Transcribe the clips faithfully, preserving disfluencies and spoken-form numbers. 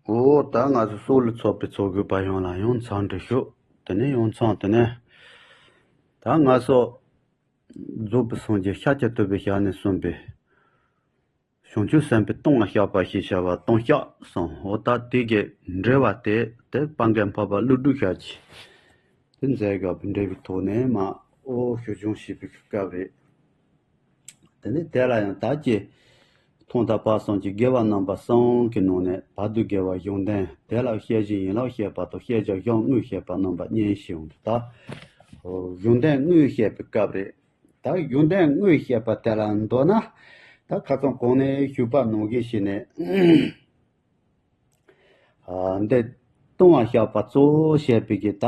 འོ་ད་ང་ཚོ་སྲོག་ལ་ཚོགས་པའི་ཚོགས་དགོས་པ་ཡོངས་ལ་ཡང་འཚམས་འདྲི་ཞུ། དེ་ནས་ཡང་འཚམས་དེ་ནས་ད་ང་ཚོ་རྫོགས་པའི་སངས་རྒྱས་ཤཱཀྱ་ཐུབ་པའི་ཞལ་ནས་གསུངས་པའི་བྱང་ཆུབ་སེམས་དཔའི་སྟོང་ལ་བཤགས་པ་ཞེས་བྱ་བ་སྟོང་བཤགས་གསུངས། འོ་ད་དེ་གི་འགྲེལ་བ་དེ་དེ་སྤང་རྒན་འཕགས་པ་ཀླུ་སྒྲུབ་ཞབས་ཀྱིས་དེ་མཛད་དགོས་པའི་འགྲེལ་བའི་ཐོག་ནས་མ་འོ་ཞུ་སྦྱོང་བྱེད་པའི་སྐབས་རེད། དེ་ནས་དེ་ལ་ཡང་བདག་གིས་ཐོག་མཐའ་བར་གསུམ་གྱི་དགེ་བ་རྣམ་པ་གསུམ་གྱི་ནང་ནས་བར་དུ་དགེ་བ་གཞུང་དོན་དེ་ལ་བཤད་བཞིན་ཡན་ལག་བཤད་པ་དང་བཤད་བྱ་གཞུང་དངོས་བཤད་པ་རྣམ་པ་གཉིས་ཤིག་འོང་དུས་ད། གཞུང་དོན་དངོས་བཤད་པའི་སྐབས་རེད། ད་གཞུང་དོན་དངོས་བཤད་པ་དེ་ལ་མདོར་ན་ད་ཁ་སང་གོང་ནས་ཞུས་པ་ནང་བཞིན་བྱས་ནས། འདི་ལྟུང་བ་བཤགས་པ་གཙོ་བོ་བཤད་པའི་གི་ད་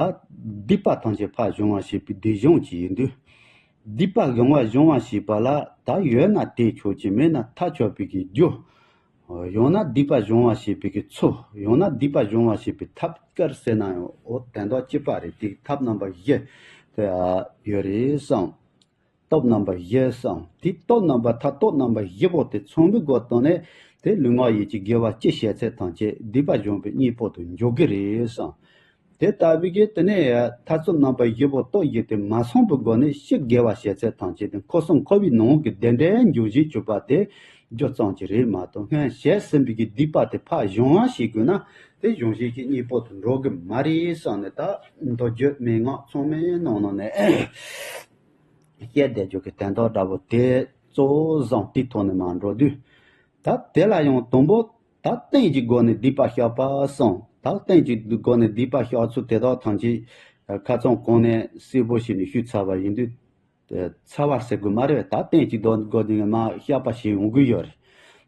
སྡིག་པ་ཐམས་ཅད་ཕར་སྦྱོང་བ་བྱེད་པའི་སྡིག་སྦྱོང་གཅིག་ཡིན་དུས། སྡིག་པ་གང་བ་སྦྱོང་བ་བྱེད་པ་ལ་ད་ཡོད་ན་དེས་ཆོག་ཅིང་མེད་ན་ཐབས་ཆག་པའི་གི་རྒྱུ། ཡང་ན་སྡིག་པ་སྦྱོང་བ་བྱེད་པའི་གི་ཚུལ། ཡང་ན་སྡིག་པ་སྦྱོང་བ་བྱེད་པའི་ཐབས་དཀར་ཟེར་ན་ཡང་འོ་དོན་དག་གཅིག་པ་རེད། དེ་ཐབས་རྣམ་པ་བཞི་དེ་ཡོད་རེད་བསམ། སྟོབས་རྣམ་པ་བཞི་གསུངས། དེ་སྟོབས་རྣམ་པ་མཐར་སྟོབས་རྣམ་པ་བཞི་པོ་དེ་ཚང་བའི་སྒོ་དང་ནས་དེ་ལུས་ངག་ཡིད་ཀྱི་དགེ་བ་ཅི་བྱས་ཚད་ཐམས་ཅད་སྡིག་པ་སྦྱོང་བའི་གཉེན་པོ་དུ་འཇོག་གི་རེད་གསུངས། དེ་ལྟ་བུའི་གི་དེ་ནས་མཐར་སྟོབས་རྣམ་པ་བཞི་པོ་སྟོབས་བཞི་དེ་མ་ཚང་བའི་སྒོ་ནས་ཕྱི་དགེ་བ་བྱས་ཚད་ཐམས་ཅད་དེ་འཁོར་གསུམ་འཁོར་བའི་ནང་གི་བདེ་འབྲས་འབྱུང་བཞིན་གྱུར་པ་དེ་རྒྱུ་ཙམ་གྱིས་རེད་མ་གཏོགས། སྔོན་བྱས་ཟིན་པའི་གི་སྡིག་པ་དེ་ཕར་སྦྱོང་བ་བྱེད་དགོས་ན་དེ་སྦྱོང་བྱེད་ཀྱི་གཉེན་པོ་དུ་འགྲོ་གི་མ་རེད་བསམ་ནས། ད་མདོ་རྒྱུད་མན་ངག་ཚང་མའི་ནང་ནང་ནས། བཤད་བསྡད་རྒྱུ་གི་དོན་དག་འདྲ་པོ་དེ་གཙོ་བོ་བཟུང་དེའི་ཐོག་ནས་མར་འགྲོ་དུས། ད་དེ་ལ་ཡང་དང་པོ་ད་རྟེན་གྱི་སྒོ་ནས་སྡིག་པ་བཤགས་པ་གསུངས། ད་རྟེན་གྱི་སྒོ་ནས་སྡིག་པ་བཤགས་ཚུལ་དེ་དག་ཐམས་ཅད་ཁ་སང་གོང་ནས་གསལ་པོ་བྱས་ནས་ཞུས་ཚར་བ་ཡིན་དུས། ཚར་བ་ཟེར་དགོས་མ་རེད། ད་རྟེན་གྱི་སྒོ་སྒོ་ནས་མར་བཤགས་པ་ཞིག་འོང་གི་ཡོད་རེད།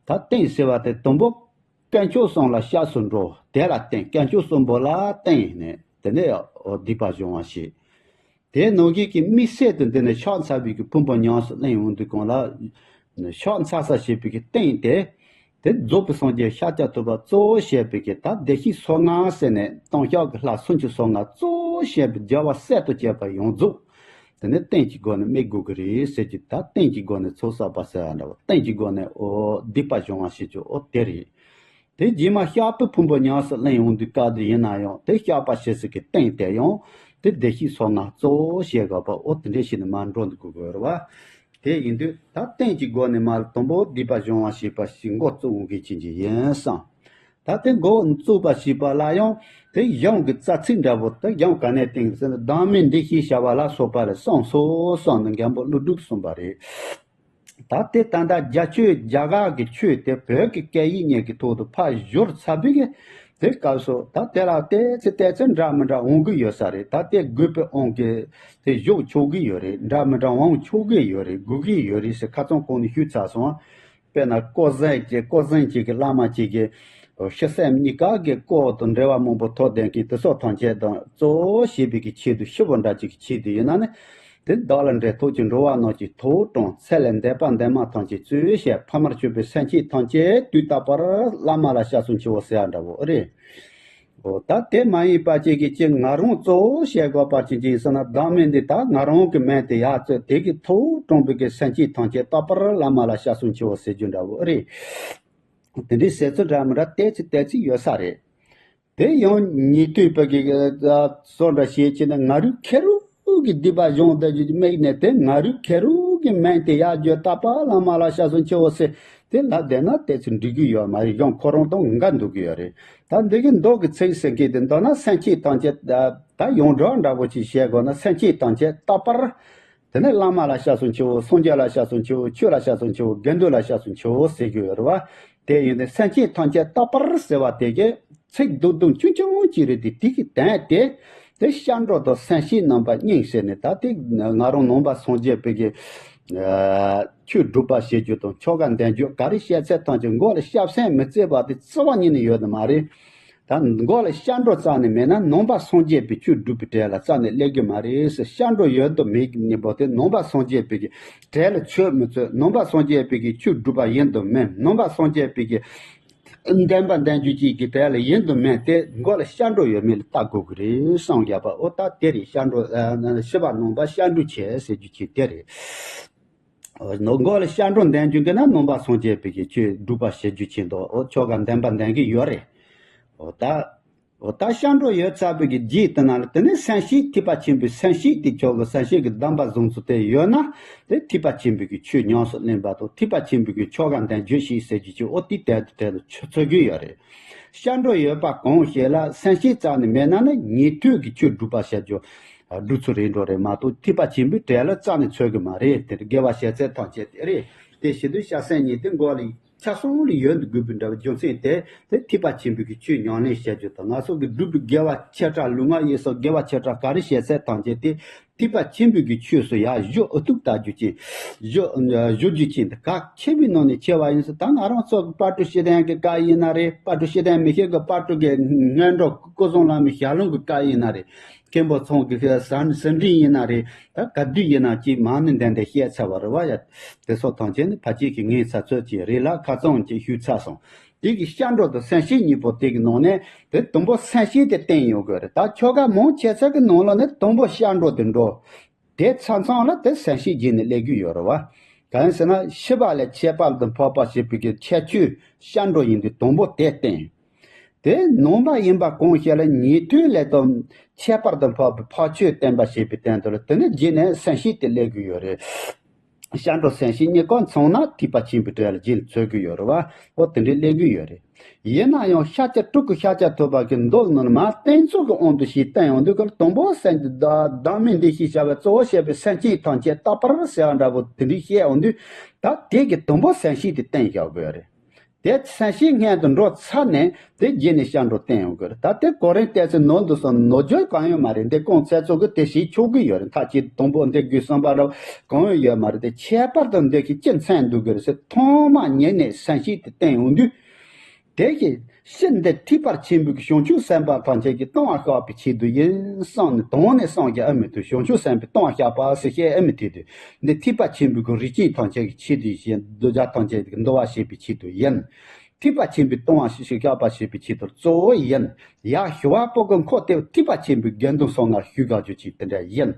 ད་རྟེན་ཟེར་བ་དེ་དང་པོ། དཀོན་མཆོག་གསུམ་ལ་སྐྱབས་སུ་འགྲོ། དེ་ལ་བརྟེན། དཀོན་མཆོག་གསུམ་པོ་ལ་བརྟེན་ནས་དེ་ནས་སྡིག་པ་སྦྱོང་བ་བྱེད། དེ་ནང་བཞིན་གྱི་དམིགས་བསལ་དུ་འདི་ནས་ཕྱག་འཚལ་བའི་གི་ཕུང་པོ་ཉམས་སུ་ལེན་འོང་དུས་གང་ལ། ཕྱག་འཚལ་ས་བྱེད་པའི་གི་རྟེན་དེ། དེ་རྫོགས་པའི་སངས་རྒྱས་ཤཱཀྱ་ཐུབ་པ་གཙོ་བོ་བྱས་པའི་གི་ད་བདེ་གཤེགས་སོ་ལྔ་ཟེར་ནས་ལྟུང་བཤགས་ཀྱི་ལྷ་སུམ་ཅུ་སོ་ལྔ་གཙོ་བོ་བྱས་པའི་རྒྱལ་བ་སྲས་དང་བཅས་པ་ཡོངས་རྫོགས། དེ་ནས་རྟེན་གྱི་སྒོ་ནས་དམིགས་དགོས་ཀྱི་རེད་ཟེར་གྱི། ད་རྟེན་གྱི་སྒོ་ནས་ཚོགས་བསགས་པ་ཟེར་བ་འདྲ་བོ། རྟེན་གྱི་སྒོ་ནས་འོ་སྡིག་པ་སྦྱོང་བ་བྱེད་རྒྱུ་འོ་དེ་རེད། དེ་རྗེས་མ་བཤགས་པའི་ཕུང་པོ་ཉམས་སུ་ལེན་འོང་དུས་སྐབས་དེ་ཡིན་ན་ཡང་དེ་བཤགས་པ་བྱེད་ས་གི་རྟེན་དེ་ཡང་དེ་བདེ་གཤེགས་སོ་ལྔ་གཙོ་བོ་བྱེད་དགོས་པ་འོ་དེ་འདྲ་ཞིག་ནས་མར་འགྲོ་འདུག་དགོས་ཀྱི་ཡོད་རེད་བ། དེ་ཡིན་དུས་ད་རྟེན་གྱི་སྒོ་ནས་མར་དང་པོ་སྡིག་པ་སྦྱོང་བ་བྱེད་པ་ཞིག་འགོ་བཙུགས་འོང་གི་ཅི་ཅི་ཡིན་བསམ། ད་དེ་འགོ་བཙུགས་པ་ཞེས་པ་ལ་ཡང་དེ་གཞུང་གི་རྩ་ཚིག་འདྲ་པོ་དེ་གཞུང་ག་ནས་བཏིང་ཟེར་ན། བདག་མེད་འདི་ཞེས་བྱ་བ་ལ་སོགས་པ་ལས་གསུངས་སོ་གསུངས་ནས་མགོན་པོ་ཀླུ་སྒྲུབ་གསུངས་པ་རེད། ད་དེ་ད་ལྟ་རྒྱ་ཆོས་རྒྱ་གར་གྱི་ཆོས་དེ་བོད་ཀྱི་སྐད་ཡིག་གཉིས་ཀྱི་ཐོག་ཏུ་ཕར་བསྒྱུར་ཚར་བའི་གི་དེ་སྐབས་སུ་ད་དེ་ལ་ཏོག་ཙམ་ཏོག་ཙམ་འདྲ་མི་འདྲ་འོང་གི་ཡོད་ས་རེད། ད་དེ་དགོས་པའི་དབང་གིས་དེ་བཞག་ཆོག་གི་ཡོད་རེད། འདྲ་མི་འདྲ་འོང་ཆོག་གི་ཡོད་རེད། དགོས་ཀྱི་ཡོད་རེད་ཟེར་ཁ་སང་གོང་ནས་ཞུས་ཚར་སོང་། དཔེར་ན་སྐོར་གཟན་གྱི་སྐོར་གཟན་གཅིག་གི་བླ་མ་གཅིག་གིས་ཤི་སེམས་གཉིས་ཀ་གི་སྐོར་དང་འབྲེལ་བ་མང་པོ་ཐོབ་ལྡན་གྱི་དེ་སོགས་ཐམས་ཅད་དང་གཙོ་བོ་བྱེད་པའི་གི་ཆེད་དུ་ཤི་བོ་འདྲ་གཅིག་གི་ཆེད་དུ་ཡིན་ན་ནི། དེ་བདག་ལ་འབྲེལ་ཐོགས་ཀྱི་འགྲོ་བ་རྣམས་ཀྱི་ཐོག་དྲངས། ཚེ་ལས་འདས་པ་འདས་མ་ཐམས་ཅད་གཙོས་བྱས་ཕ་མར་གྱུར་པའི་སེམས་ཅན་ཐམས་ཅད་དུས་རྟག་པར་བླ་མ་ལ་སྐྱབས་སུ་མཆིའོ་ཟེར་ཡ་འདྲ་བོ་རེད། འོ་ད་དེ་མ་ཡིན་པ་ཅིག་གིས་ཅིག་ང་རང་གཙོ་བོ་བྱེད་དགོས་པ་ཅིག་ཅིག་ཡིན་ཟེར་ན། བདག་མེད་འདི་ད་ང་རང་གི་མིང་དེ་ཡར་བཙུགས། དེ་གི་ཐོག་དྲངས་པའི་གི་སེམས་ཅན་ཐམས་ཅད་རྟག་པར་བླ་མ་ལ་སྐྱབས་སུ་མཆིའོ་ཟེར་རྒྱུ་འདྲ་བོ་རེད། དེ་འདྲའི་ཟེར་ཚུལ་འདྲ་མི་འདྲ་ཏོག་ཙམ་ཏོག་ཙམ་ཡོད་ས་རེད། དེ་ཡང་ཉན་ཐོས་པ་གི་བཟོ་འདྲ་བྱེད་ཀྱི་ན། ང་རང་ཁེར་རོ་གི་སྡིག་པ་སྦྱོང་བསྡད་རྒྱུ་དམིགས་ནས་དེ་ང་རང་ཁེར་རོ་གི་མིང་དེ་ཡར་བརྗོད། རྟག་པར་བླ་མ་ལ་སྐྱབས་སུ་མཆིའོ་ཟེར་དེ་ལབ་བསྡད་ན་ཏོག་ཙམ་འགྲིག་གི་ཡོད་མ་རེད། གཞུང་ཁོ་རང་དང་འགལ་འདུག་གི་ཡོད་རེད། ད་འདི་གི་མདོ་གི་ཚིག་ཟེར་མཁན་དེ་མདོར་ན་སེམས་ཅན་ཐམས་ཅད་ད་ཡོངས་གྲགས་འདྲ་པོ་ཅིག་བྱེད་དགོས་ན། སེམས་ཅན་ཐམས་ཅད་རྟག་པར། དེ་ནས་བླ་མ་ལ་སྐྱབས་སུ་མཆིའོ། སངས་རྒྱས་ལ་སྐྱབས་སུ་མཆིའོ། ཆོས་ལ་སྐྱབས་སུ་མཆིའོ། དགེ་འདུན་ལ་སྐྱབས་སུ་མཆིའོ་ཟེར་རྒྱུ་ཡོད་རེད་བ། དེ་ཡིན་ཏེ་སེམས་ཅན་ཐམས་ཅད་རྟག་པར་ཟེར་བ་དེ་གའི་ཚིག་རྡུག་རྡུག་ཆུང་ཆུང་ཅིག་རེད་དེ། དེ་གི་དོན་དེ་དེ་སྐྱབས་འགྲོ་དང་སེམས་ཅན་རྣམ་པ་གཉིས་ཟེར་ནས། ད་དེ་ང་རང་ནང་པ་སངས་རྒྱས་པའི་གི་ཆོས་སྒྲུབ་པ་བྱེད་རྒྱུ་དང་ཆོ་ག་འདོན་རྒྱུ་ག་རེ་བཤད་ཚད་ཐམས་ཅད་མགོ་ལ་སྐྱབས་སེམས་མི་བརྩི་བ་དེ་རྩ་བ་ཉིད་ནས་ཡོད་ནི་མ་རེད། ད་མགོ་ལ་སྐྱབས་འགྲོ་རྩ་ནས་མེད་ན་ནང་པ་སངས་རྒྱས་པའི་ཆོས་སྒྲུབ་པའི་གྲལ་ལ་རྩ་ནས་སླེབས་ཀྱི་མ་རེད་ཟེར། སྐྱབས་འགྲོ་ཡོད་དང་མེད་ཀྱི་གཉིས་པོ་དེ་ནང་པ་སངས་རྒྱས་པའི་གི་གྲལ་ལ་ཚུད་མི་ཚུད། ནང་པ་སངས་རྒྱས་པའི་གི་ཆོས་སྒྲུབ་པ་ཡིན་དང་མིན། ནང་པ་སངས་རྒྱས་པའི་གི་འདོན་པ་འདོན་རྒྱུ་གཅིག་གི་གྲལ་ལ་ཡིན་དང་མིན་དེ་མགོ་ལ་སྐྱབས་འགྲོ་ཡོད་མེད་ལ་བལྟ་དགོས་ཀྱི་རེད་བསམ་བཞག་པ། འོ་ད་དེ་རེད། སྐྱབས་འགྲོ་ཨ་ཤི་བ་ནང་པ་སྐྱབས་འགྲོ་བྱེད་ཟེར་རྒྱུ་གཅིག་དེ་རེད། འོ་མགོ་ལ་སྐྱབས་འགྲོ་འདོན་རྒྱུ་གི་ན་ནང་པ་སངས་རྒྱས་པའི་གི་ཆོས་སྒྲུབ་པ་བྱེད་རྒྱུ་གཅིག་འདུག་འོ་ཆོ་ག་འདོན་པ་འདོན་གི་ཡོད་རེད། འོ་ད། འོ་ད་སྐྱབས་འགྲོ་ཡོད་ཚར་བའི་གི་རྗེས་དེ་ན་ལ་དེ་ནས་སེམས་བསྐྱེད་ཐེག་པ་ཆེན་པོའི་སེམས་བསྐྱེད་དེ་ཁྱོད་ཀྱི་སེམས་བསྐྱེད་ཀྱི་གདམས་པ་བཟུང་ཚུལ་དེ་ཡོད་ན། དེ་ཐེག་པ་ཆེན་པོའི་གི་ཆོས་ཉམས་སུ་ལེན་པ་དང་ཐེག་པ་ཆེན་པོའི་གི་ཆོ་ག་འདོན་རྒྱུ་ཞིག་ཟེར་རྒྱུ་ཅིག་འོ་དེ་དལ་དུ་དལ་དུ་ཆུ་ཚོད་རྒྱུ་ཡོད་རེད། སྐྱབས་འགྲོ་ཡོད་པ་གང་ཞིག་ལ་སེམས་བསྐྱེད་རྩ་ནས་མེད་ན་ནི་ཉན་ཐོས་ཀྱི་ཆོས་སྒྲུབ་པ་བྱ་རྒྱུ། སྒྲུབ་ཚུལ་རེད་འགྲོ་རེད་མ་གཏོགས་ཐེག་པ་ཆེན་པོའི་གྲལ་ལ་རྩ་ནས་ཚུད་གི་མ་རེད། དེ་དགེ་བ་བྱས་ཚད་ཐམས་ཅད་དེ་རེད། དེ་བྱེད་དུས་སྐྱབས་སེམས་གཉིས་དེ་མགོ་ལ་ཆ་ཚང་ལ་ཡོད་དགོས་པའི་འདྲ་བའི་རྒྱུ་མཚན་དེ་དེ་ཐེག་པ་ཆེན་པོའི་གི་ཆོས་ཉམས་ལེན་བྱ་རྒྱུ་དང་ང་ཚོ་གི་སྒྲུབ་པའི་དགེ་བ་ཆེ་ཕྲ་ལུས་ངག་ཡིད་གསུམ་དགེ་བ་ཆེ་ཕྲ་ག་རེ་བྱས་ཚད་ཐམས་ཅད་དེ་ཐེག་པ་ཆེན་པོའི་གི་ཆོས་སུ་ཡར་གཞོལ་ཨུ་ཐུག་ལྟ་རྒྱུ་ཅན། གཞོལ་གཞོལ་རྒྱུ་ཅན་དེ་གལ་ཆེ་བའི་ནང་ནས་ཆེ་བ་ཡིན་ཟེར། ད་ང་རང་ཚོ་གི་དཔལ་སྤྲུལ་སྐྱེས་ལྡན་གྱི་བཀའ་ཡིན་ན་རེད། དཔལ་སྤྲུལ་སྐྱེས་ལྡན་མི་ཤེས་གི་དཔལ་སྤྲུལ་གྱི་སྔོན་འགྲོ་སྐུ་གསུམ་བླ་མའི་ཞལ་ལུང་གི་བཀའ་ཡིན་ན་རེད། མཁན་པོ་ཚང་གི་ཟིན་ཟིན་བྲིས་ཡིན་ན་རེད། ད་ག་དུས་ཡིན་ན་ཅིག་མང་ནི་འདན་འདན་བཤད་ཚར་བ་རེད་བ་ཡ། དེ་སོགས་ཐམས་ཅད་ནི་ཕལ་ཆེར་གྱི་ངའི་ཚ་ཚོད་ཀྱི་རེད་ལ་ཁ་ཚང་ཅིག་ཞུས་ཚར་སོང་། དེ་གི་སྐྱབས་འགྲོ་དང་སེམས་བསྐྱེད་གཉིས་པོ་དེ་གི་ནང་ནས་དེ་དང་པོ་སེམས་བསྐྱེད་དེ་བསྟན་ཡོང་དགོས་རེད། ད་ཆོ་ག་མང་ཆེ་ཚད་ཀྱི་ནང་ལ་ནི་དང་པོ་སྐྱབས་འགྲོ་དེ་འགྲོ། དེ་ཚང་ཚང་ལ་དེ་སེམས་བསྐྱེད་རྗེས་ནས་སླེབས་རྒྱུ་ཡོད་རེད་བ། གང་ཡིན་ཟེར་ན་ཤེས་པ་ལས་ཁྱད་པར་དུ་འཕགས་པ་ཞེས་པའི་གི་ཁྱད་ཆོས་སྐྱབས་འགྲོ་ཡིན་དུས་དང་པོ་དེ་བསྟན། དེ་ནང་པ་ཡིན་པ་གང་ཞིག་ལ་ཉན་ཐོས་ལས་དང་ཁྱད་པར་དུ་འཕགས་པའི་འཕགས་ཆོས་བསྟན་པ་ཞེས་པའི་སྟེང་དུ་ལ་དེ་ནི་རྗེས་ནས་སེམས་བསྐྱེད་དེ་སླེབས་དགོས་ཡོད་རེད། སྐྱབས་འགྲོ་སེམས་བསྐྱེད་གཉིས་ཀ་ཚང་ན་ཐེག་པ་ཆེན་པོའི་གྲལ་ལ་རྗེས་ནས་ཚུད་དགོས་ཡོད་རེད་བ། འོ་དེ་འདྲའི་སླེབས་དགོས་ཡོད་རེད། ཡིན་ན་ཡང་ཤཱཀྱ་སྤྲུལ་སྐུ་ཤཱཀྱ་ཐུབ་པ་གི་མདོ་ནང་ལ་མར་བསྟན་ཚུལ་གྱི་དབང་དུ་བྱས་བསྟན་ཡོང་དུས་ཀར་དང་པོ་སེམས་ཀྱི་བདག་མེད་འདི་ཞེས་བྱ་བའི་གཙོ་བོ་བྱས་པའི་སེམས་བསྐྱེད་ཐམས་ཅད་རྟག་པར་ཟེར་བ་འདྲ་པོ་དེ་འདྲའི་བཤད་ཡོང་དུས་ད་དེ་གི་དང་པོ་སེམས་བསྐྱེད་དེ་བསྟན་བཞག་དགོས་རེད། དེ་སེམས་བསྐྱེད་སྔོན་དུ་འགྲོ་ཚར་ནས་དེ་རྗེས་ནས་སྐྱབས་འགྲོ་བསྟན་ཡོང་དགོས་རེད། ད་དེ་གོ་རིམ་བསྟན་ཚུལ་ནང་དུ་སོང་ནོར་འཇོག་གང་ཡོད་མ་རེད། འདི་གོང་ཚད་ཚོ་གི་དེ་བྱེད་ཆོག་གི་ཡོད་རེད། མཐའ་གཅིག་དང་པོ་འདི་དགོས་བསམ་པ་ར་གང་ཡོད་ཡོད་མ་རེད། དེ་ཁྱད་པར་དུ་འདི་གི་སྤྱི་མཚན་འདུག་གི་རེད་ཟེར་ཐོག་མ་ཉིད་ནས་སེམས་བསྐྱེད་དེ་བསྟན་ཡོང་དུས། དེ་བཞིན་ཕྱིར་འདི་ཐེག་པ་ཆེན་པོའི་བྱང་ཆུབ་སེམས་དཔའ་ཐམས་ཅད་ཀྱི་ལྟུང་བ་བཤགས་པའི་ཆེད་དུ་ཡིན་བསམ་ནས་དོན་ནས་བསམ་གྱི་ཨ་མི་ཐུབ། བྱང་ཆུབ་སེམས་དཔའི་ལྟུང་བ་བཤགས་པ་ཟེར་བཤད་ཨ་མི་ཐུབ་དུས། འདི་ཐེག་པ་ཆེན་པོའི་རིགས་ཅན་ཐམས་ཅད་ཀྱི་ཆེད་དུ་ཡིན། འདུལ་བྱ་ཐམས་ཅད་ཀྱི་འདུལ་བ་བྱེད་པའི་ཆེད་དུ་ཡིན། ཐེག་པ་ཆེན་པོའི་ལྟུང་བ་བཤགས་པ་བྱེད་པའི་ཆེད་དུ་གཙོ་བོ་ཡིན། ཡར་ཞི་བ་པོ་གི་འཁོར་དེ་ཐེག་པ་ཆེན་པོའི་དགེ་འདུན་ཚང་མར་ཞུགས་དགོས་རྒྱུ་ཅིག་དེ་འདྲ་ཡིན།